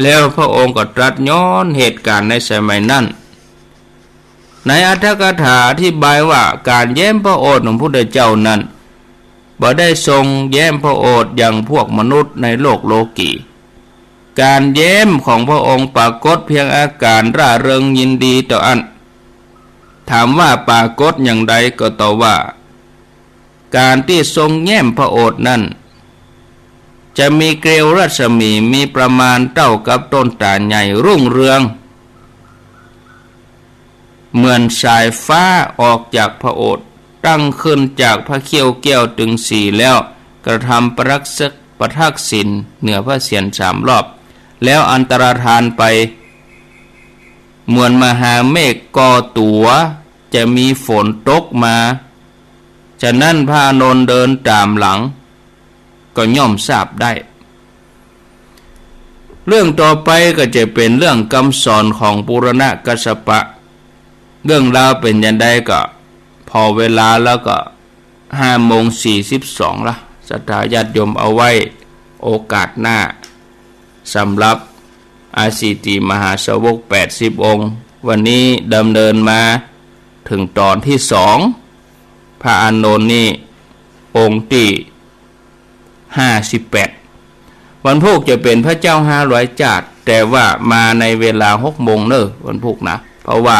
แล้วพระองค์ก็ตรัสย้อนเหตุก๋ารณ์ในสมัยนั้น ในอรรถกถาอธิบายว่าก๋านแย้มพระโอษฐ์ของพุทธเจ้านั้น บ่ได้ทรงแย้มพระโอษฐ์อย่างพวกมนุษย์ในโลกโลกี ก๋านแย้มของพระองค์ปรากฏเพียงอาก๋ารร่าเริงยินดีเต้าอั้น ถามว่าปรากฏอย่างใด ก็ตอบว่า ก๋านตี้ทรงแย้มพระโอษฐ์นั้น จะมีเกลียวรัศมี มีประมาณเต้ากับต้นตาลใหญ่รุ่งเรือง เหมือนสายฟ้าออกจากพระโอษฐ์ ตั้งขึ้นจากพระเขี้ยวแก้วตึงสี แล้วกระทำประทักษ- ประทักษิณเหนือพระเศียรสามรอบ แล้วอันตรธานไป เหมือนมหาเมฆก่อตั๋ว จะมีฝนตกมา ฉะนั้นพระอานนท์เดินต๋ามหลัง ก็ย่อมทราบได้ เรื่องต่อไปก็จะเป๋นเรื่องกำสอนของปุรณะกัสสปะ เรื่องราวเป๋นอย่างใดก็ ผ่อเวลาแล้วก็ห้าโมงสี่สิบสองละ ศรัทธาญาติโยม เอาไว้โอกาสหน้า สำหรับอาสีติมหาสาวกแปดสิบองค์ วันนี้ดำเนินมาเถิงต๋อนตี้สอง พระอานนท์นี่องค์ตี้ห้าสิบแปด วันพูกจะเป๋นพระเจ้าห้าร้อยจาติ แต่ว่ามาในเวลาหกโมงเน่อ วันพูกนะ เพราะว่า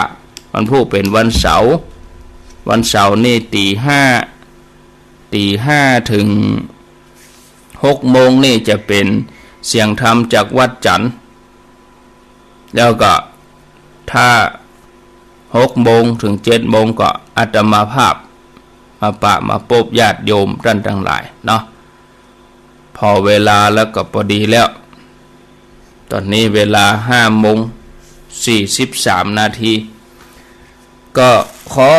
วันพูกเป๋นวันเสาร์ วันเสาร์นี่ตี๋ห้า ตี๋ห้าเถิงหกโมงนี่จะเป๋นเสียงธรรมจากวัดจันทน์ แล้วก็ถ้าหกโมงเถิงเจ็ดโมงก็อาตมาภาพมาปะมาปบญาติโยมต้านตังหลายเนาะ ผ่อเวลาแล้วก็ปอดีแล้ว ต๋อนนี้เวลาห้าโมงสี่สิบสามนาที ก็ขอ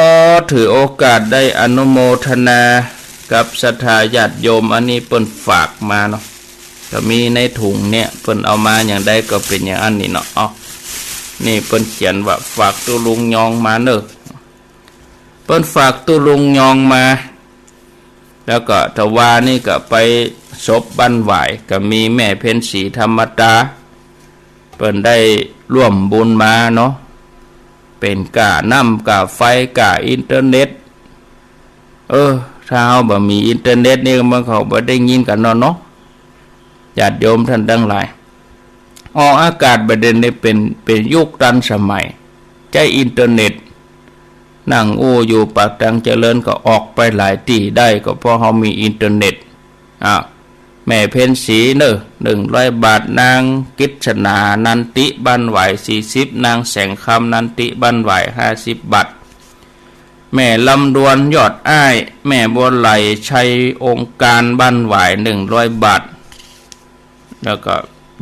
ถือโอกาสได้อนุโมทนากับศรัทธาญาติโยม อันนี้เปิ้นฝากมาเนาะ ก็มีในถุงเนี่ย เปิ้นเอามาอย่างใดก็เป๋นอย่างอั้นนี่เนาะ เอา นี่เปิ้นเขียนว่า ฝากตุ๊ลุงยองมาเน่อ เปิ้นฝากตุ๊ลุงยองมา แล้วก็ตะวานี่ก็ไปศพบ้านหวาย ก็มีแม่เพ็ญศรีธรรมตา เปิ้นได้ร่วมบุญมาเนาะ เป๋นก้าน้ำก้าไฟก้าอินเทอร์เน็ต เออ ถ้าเฮาบ่มีอินเทอร์เน็ตนี่มันก็บ่ได้ยินกั๋นเนาะ เนาะ ญาติโยมต้านตังหลาย ออกอากาศบ่าเดี่ยวนี้เป๋น เป๋นยุคตันสมัย ใจ๊อินเทอร์เน็ต นั่งอู้อยู่ปากตังเจริญก็ออกไปหลายตี้ได้ ก็เพราะเฮามีอินเทอร์เน็ต อ่ะ แม่เพ็ญศรีเน่อ หนึ่งร้อยบาท นางกฤษณา นันติ บ้านหวาย สี่สิบ นางแสงคำ นันติ บ้านหวาย ห้าสิบบาท แม่ลำดวน ยอดอ้าย แม่บัวไหล ชัยองการ บ้านหวาย หนึ่งร้อยบาท แล้วก็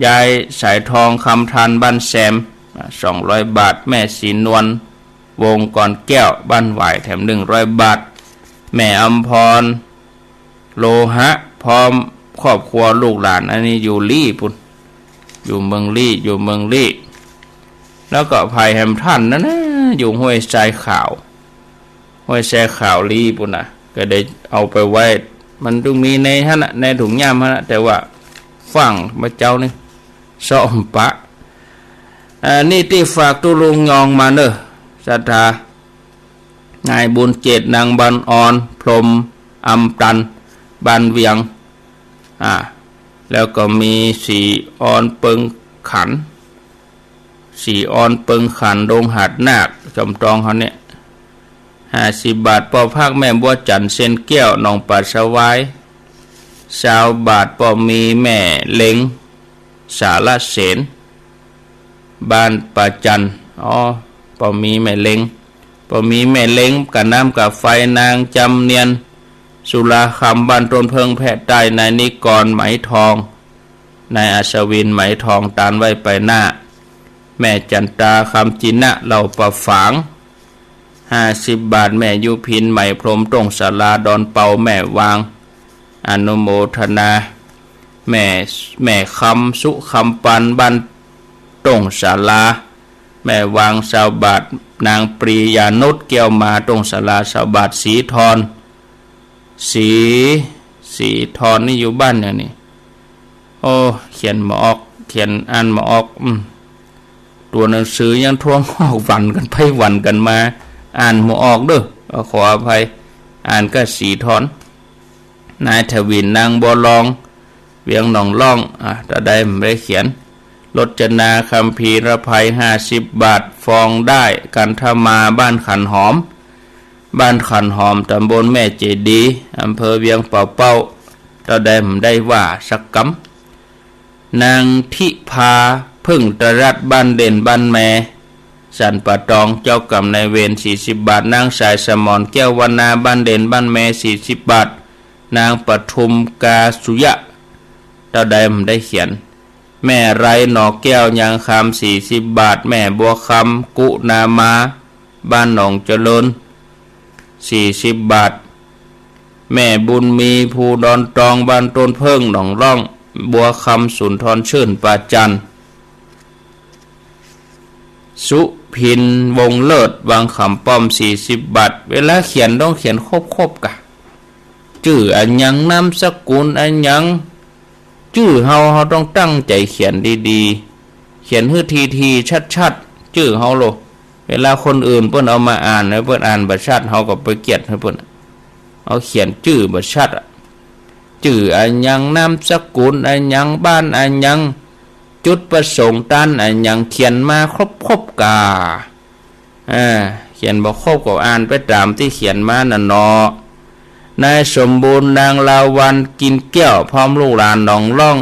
ยายสายทอง คำธาร บ้านแซม อ่ะ สองร้อยบาท แม่ศรีนวล วงศ์กรแก้ว บ้านหวาย แถม หนึ่งร้อยบาท แม่อำพร โลหะ พร้อมครอบครัวลูกหลาน อันนี้อยู่ลี้ปุ้น อยู่เมืองลี้ อยู่เมืองลี้ แล้วก็ไผแหมท่านนั้นนะ อยู่ห้วยทรายขาว ห้วยทรายขาวลี้ปุ้นนะ ก็ได้เอาไปไว้ มันต้องมีในหั้นนะ ในถุงย่ามหั้นนะ แต่ว่าฟั่งมาเจ๊านี่ เซาะปะ อ่า นี่ตี้ฝากตุ๊ลุงยองมาเน่อ ศรัทธา นายบุญเจตน์ นางบันออน พรหมอำตัน บ้านเวียง อ่า แล้วก็มีศรีออนเปิงขัน ศรีออนเปิงขัน ดงหาดนาค จอมตองเขาเนี่ย ห้าสิบบาท ป้อพัก แม่บัวจันทร์ เซนแก้ว หนองป่าสะวาย ซาวบาท ป้อมีแม่เล็ง สารเสน บ้านป่าจันทร์ อ๋อ ป้อมีแม่เล็ง ป้อมีแม่เล็ง ก๋าน้ำก๋าไฟ นางจำเนียน สุราคำ บ้านต้นเพิ่งแพะใต้ นายนิกร ไหมทอง นายอัศวิน ไหมทอง ตานไว้ไปหน้า แม่จันตา คำจินะ เหล่าป่าฝาง ห้าสิบบาท แม่ยุพิน ไหมพรหม ต้งสารา ดอนเปา แม่วาง อนุโมทนา แม่ แม่คำ สุคำปัน บ้านต้งสารา แม่วาง ซาวบาท นางปรียานุช แก้วมา ต้งสารา ซาวบาท ศรีทอน ศรี ศรีทอนนี่อยู่บ้านไหนนี่ โอ้ เขียนบ่ออก เขียนอ่านบ่ออก อืม ตั๋วหนังสือยังทวงออกหวันกั๋นไปหวันกั๋นมา อ่านบ่ออกเด้อ ขออภัย อ่านก็ศรีทอน นายทวิน นางบัวลอง เวียงหนองล่อง อ่ะ ตาใดบ่ได้เขียน รจนา คัมภีรภัย ห้าสิบบาท ฟองได้ กันทมา บ้านขันหอม บ้านขันหอม ตำบลแม่เจดีย์ อำเภอเวียงป่าเป้า ตาใดบ่ได้ว่าสักกำ นางทิพา พึ่งตรัส บ้านเด่น บ้านแม สันป่าตอง เจ้ากรรมนายเวร สี่สิบบาท นางสายสมร แก้ววรรณา บ้านเด่น บ้านแม สี่สิบบาท นางปทุม กาสุยะ ตาใดบ่ได้เขียน แม่ไร หนอแก้ว ยางคำ สี่สิบบาท แม่บัวคำ กุณามา บ้านหนองเจริญ สี่สิบบาท แม่บุญมี ภูดอนตอง บ้านต้นเพิ่ง หนองล่อง บัวคำ สุนทรชื่น ป่าจันทร์ สุพิน วงศ์เลิศ วังขามป้อม สี่สิบบาท เวลาเขียนต้องเขียนครบๆ กะ จื้ออะหยัง นามสกุลอะหยัง จื้อเฮา เฮาต้องตั้งใจ๋เขียนดีๆ เขียนหื้อทีๆ ชัดๆ จื้อเฮาโลด เวลาคนอื่นเปิ้นเอามาอ่านแล้วเปิ้นอ่านบ่ชัด เฮาก็ไปเกลียดหื้อเปิ้น เฮาเขียนจื้อบ่ชัดอะ จื้ออะหยัง นามสกุลอะหยัง บ้านอะหยัง จุดประสงค์ต้านอะหยัง เขียนมาครบๆ กา อ่า เขียนบ่ครบก็อ่านไปต๋ามตี้เขียนมานั่นเนาะ นายสมบูรณ์ นางลาวัณ กินแก้ว พร้อมลูกหลาน หนองล่อง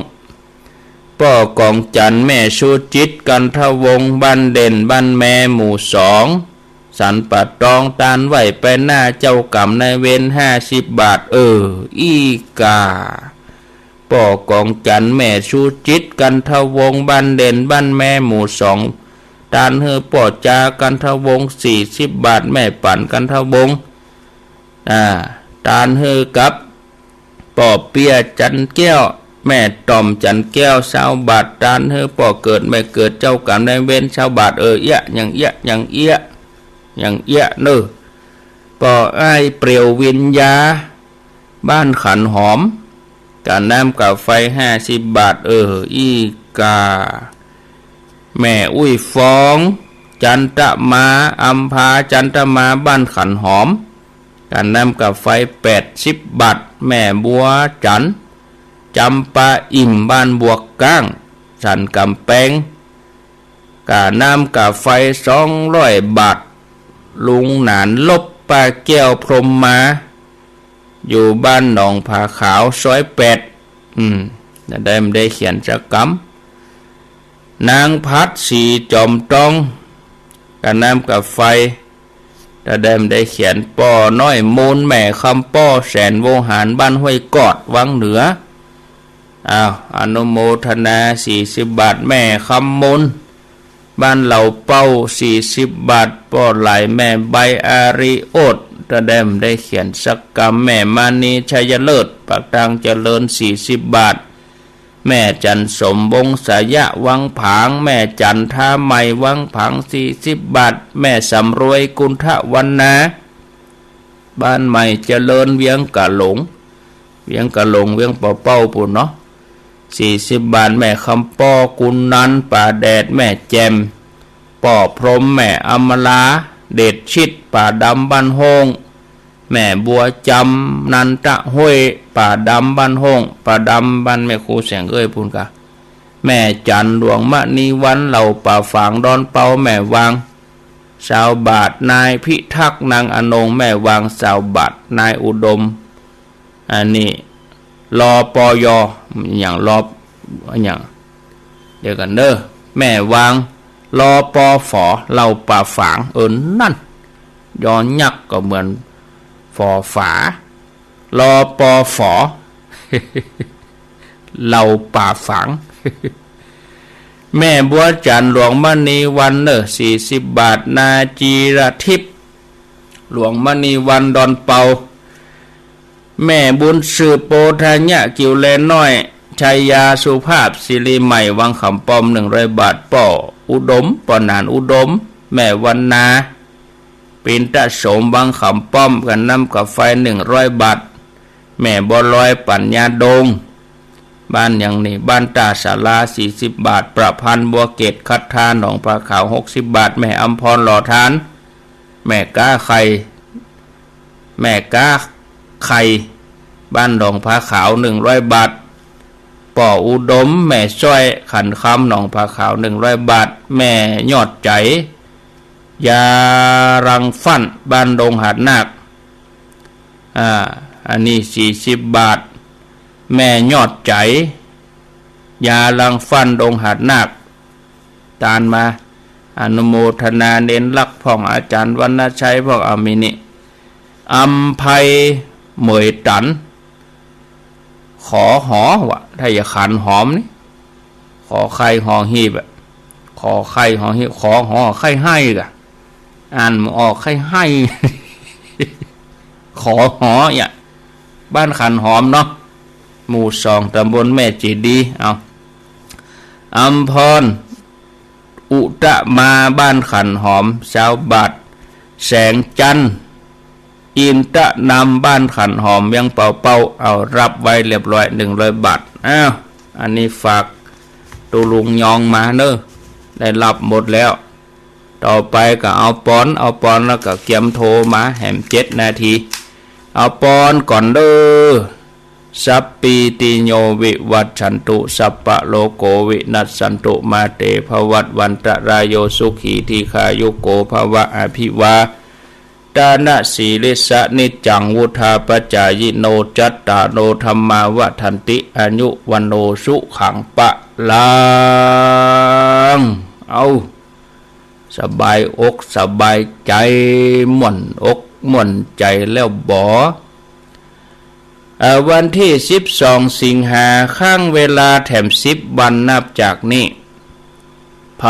ป้อกองจันทร์ แม่ชูจิต กันทวงศ์ บ้านเด่น บ้านแม หมู่สอง สันป่าตอง ตานไว้ไปหน้า เจ้ากรรมนายเวร ห้าสิบบาท เออ อี้กา ป้อกองจันทร์ แม่ชูจิต กันทวงศ์ บ้านเด่น บ้านแม หมู่สอง ตานหื้อป้อจา กันทวงศ์ สี่สิบบาท แม่ปั่น กันทวงศ์ อ่า ตานหื้อกับ ป้อเปี้ย จันแก้ว แม่ต่อม จันแก้ว ซาวบาท ตานหื้อป้อเกิด แม่เกิด เจ้ากรรมนายเวร ซาวบาท เออ เอี้ยะ ยังเอี้ยะ ยังเอี้ยะ ยังเอี้ยะ เน่อ ป้ออ้ายเปรียว วิญญา บ้านขันหอม ก๋าน้ำก๋าไฟ ห้าสิบบาท เออ อี้กา แม่อุ้ยฟอง จันตมา อำภา จันตมา บ้านขันหอม ก๋าน้ำก๋าไฟ แปดสิบบาท แม่บัวจันทร์ จำปาอิ่ม บ้านบวกก้าง สันก๋ำแปง ก๋าน้ำก๋าไฟ สองร้อยบาท ลุงหนานลบ ป้าแก้วพรหมมา อยู่บ้านหนองผาขาว ซอยแปด อืม จะได้บ่ได้เขียนสักกำ นางพัด ศรีจอมตอง กาน้ำกาไฟ จะได้บ่ได้เขียน ป้อน้อยมูล แม่คำป้อ แสนโวหาร บ้านห้วยกอด วังเหนือ อ้าว อนุโมทนา สี่สิบบาท แม่คำมูล บ้านเหล่าเป้า สี่สิบบาท ป้อไหล แม่ใบ อาริโอด จะได้บ่ได้เขียนสักกำ แม่มณี ชัยเลิศ ปากทางเจริญ สี่สิบบาท แม่จันสม วงศยะ วังผาง แม่จันทาใหม่ วังผาง สี่สิบบาท แม่สำรวย กุณฑวรรณา บ้านใหม่เจริญ เวียงกะหลง เวียงกะหลง เวียงป่าเป้าปู้นเนาะ สี่สิบบาท แม่คำป้อ กุณนันท์ ป่าแดด แม่แจ่ม ป้อพรหม แม่อมรา เดชชิต ป่าดำ บ้านโฮ่ง แม่บัวจำ นันทห้วย ป่าดำ บ้านโฮ่ง ป่าดำ บ้านแม่ครูแสงเอ้ยปู้นกา แม่จัน หลวงมณีวัน เหล่าป่าฝาง ดอนเปา แม่วาง ซาวบาท นายพิทักษ์ นางอนง แม่วาง ซาวบาท นายอุดม อันนี้ ลปย อะหยัง ล อะหยัง เดี๋ยวก่อนเด้อ แม่วาง ลปฝ เหล่าป่าฝาง เออ นั่น ยอยักษ์ก็เหมือน ฝ ฝา ลปฝ เหล่าป่าฝาง แม่บัวจัน หลวงมณีวันเนอะ สี่สิบบาท นาจีรทิพย์ หลวงมณีวัน ดอนเปา แม่บุญสืบ โพธัญญะ กิ่วแลน้อย ชัยยา สุภาพ สิริใหม่ วังขำป้อม หนึ่งร้อยบาท ป้ออุดม ป้อหนานอุดม แม่วรรณา ปินตะโสม วังขำป้อม กาน้ำกาไฟ หนึ่งร้อยบาท แม่บัวลอย ปัญญาดง บ้านหยังนี่ บ้านต้าสาลา สี่สิบบาท ประพันธ์ บัวเกต คัทธา หนองผาขาว หกสิบบาท แม่อำพร หล่อทาน แม่ก๊าไข่ แม่ก๊าไข่ บ้านหนองผาขาว หนึ่งร้อยบาท ป้ออุดม แม่ซ้อย ขันคำ หนองผาขาว หนึ่งร้อยบาท แม่ยอดใจ๋ ยารังฟั่น บ้านดงหาดนาค อ่า อันนี้ สี่สิบบาท แม่ยอดใจ๋ ยารังฟั่น ดงหาดนาค ตานมา อนุโมทนา เน้นลักษณ์พ่อง อาจ๋ารย์วรรณชัยพ่อง อา มีนี่ อำไพ เหมยตัน ขอหอวะ ถ้าจะขันหอมนี่ ขอไข่หอหีบอะ ขอไข่หอหีบ ขอหอไข่ไฮ่กะ อ่านบ่ออก ไข่ไฮ่ ขอหอเนี่ย บ้านขันหอมเนาะ หมู่สอง ตำบลแม่เจดีย์ เอา อำพร อุตตมา บ้านขันหอม ซาวบาท แสงจันทร์ อินตะนำ บ้านขันหอม เวียงป่าเป้า เอา รับไว้เรียบร้อย หนึ่งร้อยบาท อ้าว อันนี้ฝากตุ๊ลุงยองมาเนอะ ได้รับหมดแล้ว ต่อไปก็เอาปอน เอาปอนแล้วก็เกียมโทรมาแหมเจ็ดนาที เอาปอนก่อนเด้อ สัพพีติโยวิวัชชันตุ สัพพะโรโควินัสสันตุ มาเตภวัตวันตะราโย สุขีทีฆายุโกภวะ อภิวาทะนะสีลิสสะ นิจจังวุฑฒาปจายิโน จัตตาโรธัมมาวัฑฒันติ อายุวัณโณสุขังพลัง เอา สบายอกสบายใจ๋ ม่วนอกม่วนใจ๋แล้วบ่ เอ่อ วันตี้สิบสองสิงหา ค้างเวลาแถมสิบวันนับจากนี้ ใผ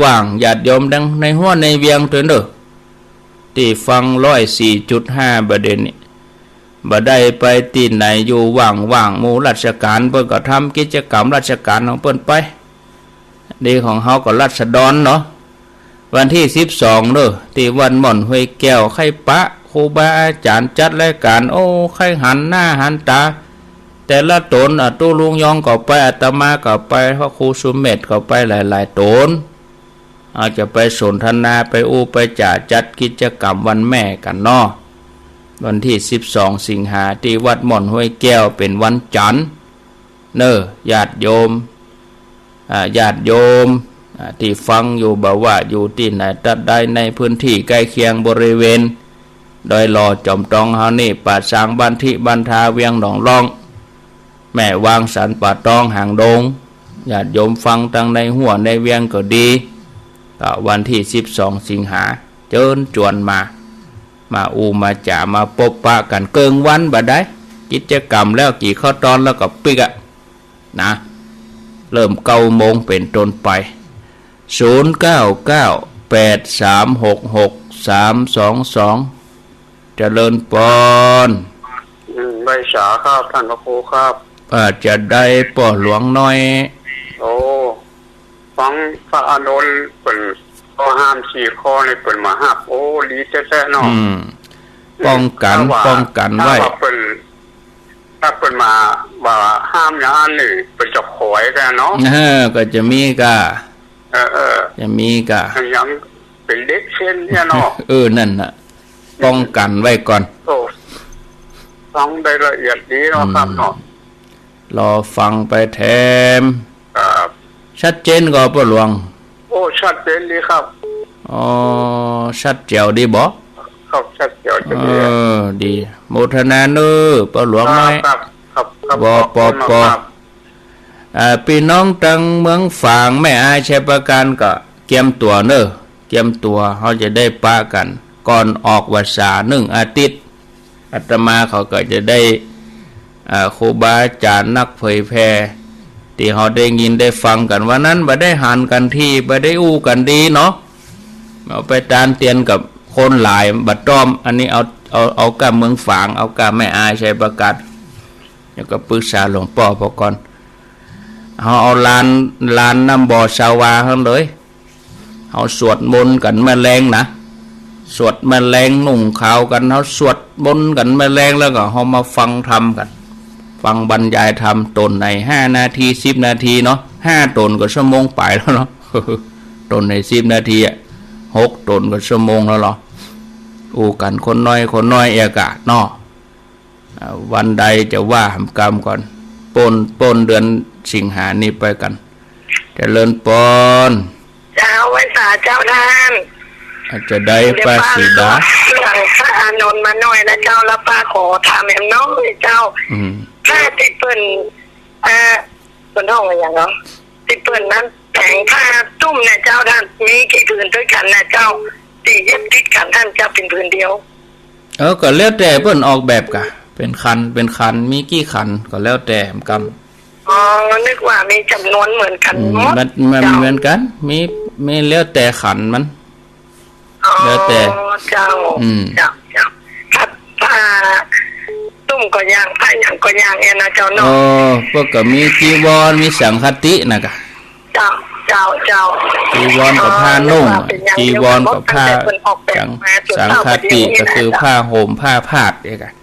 ว่างญาติโยมตังในหัวในเวียงเถินเด้อ ตี้ฟังร้อยสี่จุดห้าบ่าเดี่ยวนี้ บ่ได้ไปตี้ไหน อยู่ว่างๆ หมู่ราชก๋านเปิ้นก็ทำกิจกรรมราชก๋านของเปิ้นไป นี่ของเฮาก็ราษฎรเนาะ วันตี้สิบสองเด้อ ตี้วัดม่อนห้วยแก้ว ใค่ปะครูบาอาจ๋ารย์จัดรายก๋าน โอ้ ใค่หันหน้าหันต๋า แต่ละต๋น อ่ะ ตุ๊ลุงยองก็ไป อาตมาก็ไป พระครูสุเมธก็ไป หลายๆ ต๋น อาจจะไปสนทนา ไปอู้ไปจ๋า จัดกิจกรรมวันแม่กั๋นเนาะ วันตี้สิบสองสิงหา ตี้วัดม่อนห้วยแก้ว เป๋นวันจันทร์ เน่อ ญาติโยม อ่า ญาติโยม อ่า ตี้ฟังอยู่ บ่ว่าอยู่ตี้ไหนตั๊ดใดในพื้นตี้ใก้เคียงบริเวณ ดอยหล่อจอมตองเฮานี่ ป่าซาง บ้านทิ บ้านทา เวียงหนองล่อง แม่วาง สันป่าตอง หางดง ญาติโยมฟังตังในฮั่วในเวียงก็ดี ก็วันตี้สิบสองสิงหา เจิญจวนมา มาอู้มาจ๋า มาปบปะกั๋นเกิ่งวันบ่าดาย กิจกรรมแล้ว กี่ข้อตอนแล้วก็ปิ๊กอะ นะ เริ่มเก้าโมงเป๋นต้นไป ศูนย์เก้าเก้า แปดสามหกหก สามสองสอง เจริญปอน อืม ไหว้สาครับ ต้านพระครูครับ อ่า จะได้ป้อหลวงน้อย โอ้ ฟังพระอานนท์เปิ้นข้อห้ามสี่ข้อนี่เปิ้นบ่าฮับ โอ้ ดีแต๊ๆ เนาะ อืม ป้องกั๋น ถ้าว่า ป้องกั๋นไว้ ถ้าว่าเปิ้น ถ้าเปิ้นบ่า บ่าห้ามอย่างอั้นนี่ เปิ้นจะขอยกั๋นเนาะ เออ ก็จะมีก่า เออ เออ จะมีก่า อย่างเป๋นเด็กเส้นเนี่ยเนาะ เออ นั่นน่ะ ป้องกั๋นไว้ก่อน โอ้ ฟังได้ละเอียดดีเนาะครับเนาะ อืม รอฟังไปแถม ครับ ชัดเจนก่อป้อหลวง โอ้ ชัดเจนดีครับ อ๋อ ชัดแจ๋วดีบ่ ครับ ชัดแจ๋วจะดี เออ ดี โมทนาเน้อ ป้อหลวงน้อย ครับ ครับ ครับ ปอ ขอบคุณมาก ปอ ปอ ครับ อ่า ปี้น้องตังเมืองฝาง แม่อาย ชัยปราการ ก็เกียมตั๋วเน้อ เกียมตั๋ว เฮาจะได้ปะกั๋น ก่อนออกวรรษานึ่งอาทิตย์ อาตมาเขาก็จะได้ อ่า ครูบาอาจ๋ารย์นักเผยแผ่ ตี้เฮาได้ยินได้ฟังกั๋นวันนั้น บ่ได้หันกั๋นที บ่ได้อู้กั๋นดีเนาะ เอาไปตานเตียนกับคนหลาย บ่ต้อม อันนี้เอา เอา เอาก้าเมืองฝาง เอาก้าแม่อาย ชัยปราการ แล้วก็ปรึกษาหลวงป้อพอก่อน เฮาเอาลาน ลานน้ำบ่อสาวาหั้นเลย เฮาสวดมนต์กั๋นเมื่อแลงนะ สวดเมื่อแลง นุ่งขาวกั๋น เฮาสวดมนต์กั๋นเมื่อแลง แล้วก็เฮามาฟังธรรมกั๋น ฟังบรรยายธรรม ต๋นไหนห้านาที สิบนาทีเนาะ ห้าต๋นก็ชั่วโมงป๋ายแล้วเนาะ ต๋นไหนสิบนาทีอะ หกต๋นก็ชั่วโมงแล้วเหรอ อู้กั๋นคนน้อย คนน้อยเอกะเนาะ อ่า วันใดจะว่าหำกำก่อน ป้น ป้นเดือนสิงหานี้ไปกั๋น เจริญปอน เจ้า ไหว้สาเจ้าต้าน อาจจะได้ เดี๋ยว ป้าศรีดา ป้าหลังพระอานนท์มาหน่อยนะเจ้า แล้วป้าขอถามแหมน้อยเจ้า อืม ถ้าตี้เปิ้น อ่า เปิ้นฮ้องอะหยังเนาะ ตี้เปิ้นนั้นแผงผ้าตุ้มเนี่ยเจ้าต้าน มีกี่ผืนตวยกั๋นนะเจ้า ตี้เย็บติดกั๋นต้านเจ้า เป๋นผืนเดียว เออ ก็แล้วแต่เปิ้นออกแบบก่ะ เป๋นขัน เป๋นขัน มีกี่ขัน ก็แล้วแต่กำ อ๋อ นึกว่ามีจ๋ำนวนเหมือนกั๋น อืม หมด มัน มัน เจ้า เหมือนกั๋น มี มีแล้วแต่ขันมัน อ๋อ แล้วแต่ เจ้า อืม เจ้า เจ้า ผ้า ผ้าตุ้มก็ยาง ผ้าหยังก็ยางเนี่ยนะเจ้าเนาะ เออ เปิ้นก็มีจีวร มีสังฆาตินะก่ะ เจ้า เจ้า เจ้า จีวรกับผ้านุ่ง อ๋อ นึกว่าเป๋นอย่างเดียวกั๋นหมด จีวรกับผ้า ตั้งแต่เปิ้นออกแบบมาจ๋น สังฆาติก็คือผ้าห่ม ผ้าพาดเองอะ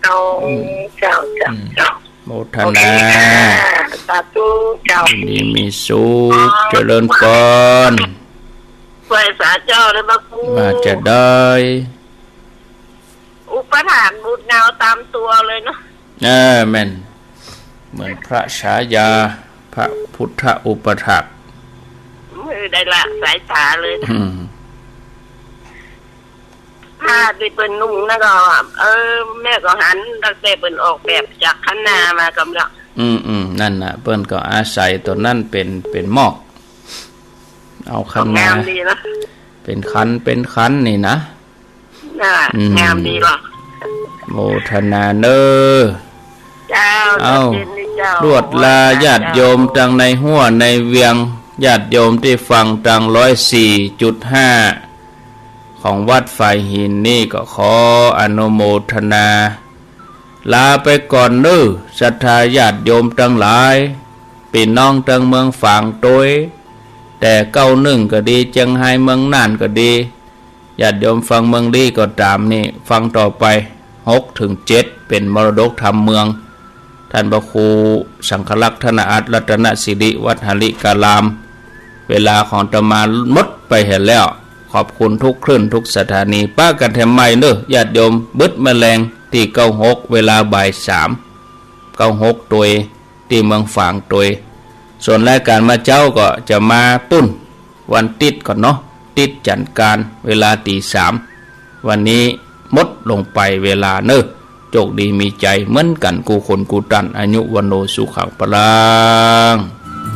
เอา อืม เจ้า เจ้า อืม เจ้า โมทนา โอเคค่ะ สาธุ เจ้า ยินดีมีสุข อ๋อ เจริญปอน ไหว้สาเจ้าเลยพระครู ว่าจะได้ อุปถากบูชาต๋ามตั๋วเลยเนาะ เออ แม่น เหมือนพระฉายา พระพุทธอุปถาก ไม่ได้ละสายต๋าเลย อืม ผ้าตี้เปิ้นนุ่งนั้นก็ เออ แม่ก็หันตั้งแต่เปิ้นออกแบบจากคันนามาก่ำละ อืม อืม นั่นน่ะ เปิ้นก็อาศัยตั๋วนั้นเป๋น เป๋นหมอก เอาคันนา งามดีนะ เป๋นขัน เป๋นขันนี่นะ น่ะ อืม งามดีว่ะ โมทนาเน้อ เจ้า เอ้า เจ้า เจ้า ลวดลาญาติโยมตังในฮั่วในเวียง ญาติโยมตี้ฟังตังร้อยสี่จุดห้า ของวัดฝายหินนี่ก็ขออนุโมทนา ลาไปก่อนเน้อ ศรัทธาญาติโยมตังหลาย ปี้น้องตังเมืองฝางตวย แต่เก๊านึ่งก็ดี เจียงฮาย เมืองน่านก็ดี ญาติโยมฟังเมืองลี้ก็ต๋ามนี่ ฟังต่อไป หกถึงเจ็ด เป๋นมรดกธรรมเมือง ต้านพระครูสังฆรักษ์ ธนอัตถ์ รัตนสิริ วัดหริการาม เวลาของอาตมาหมดไปเหียแล้ว ขอบคุณทุกคลื่นทุกสถานี ปะกั๋นแถมใหม่เน้อ ญาติโยม บึดเมื่อแลงตี้เก้าหก เวลาบ่ายสาม เก้าหกตวย ตี้เมืองฝางตวย ส่วนรายก๋านมาเจ๊าก็จะมาปุ้นวันติ๊ดก่อนเนาะ ติ๊ดจั๋นกาน เวลาตี๋สาม วันนี้หมดลงไปเวลาเน่อ โจคดีมีชัยเหมือนกั๋นกู้คนกู้ต้าน อายุวัณโณสุขังพลัง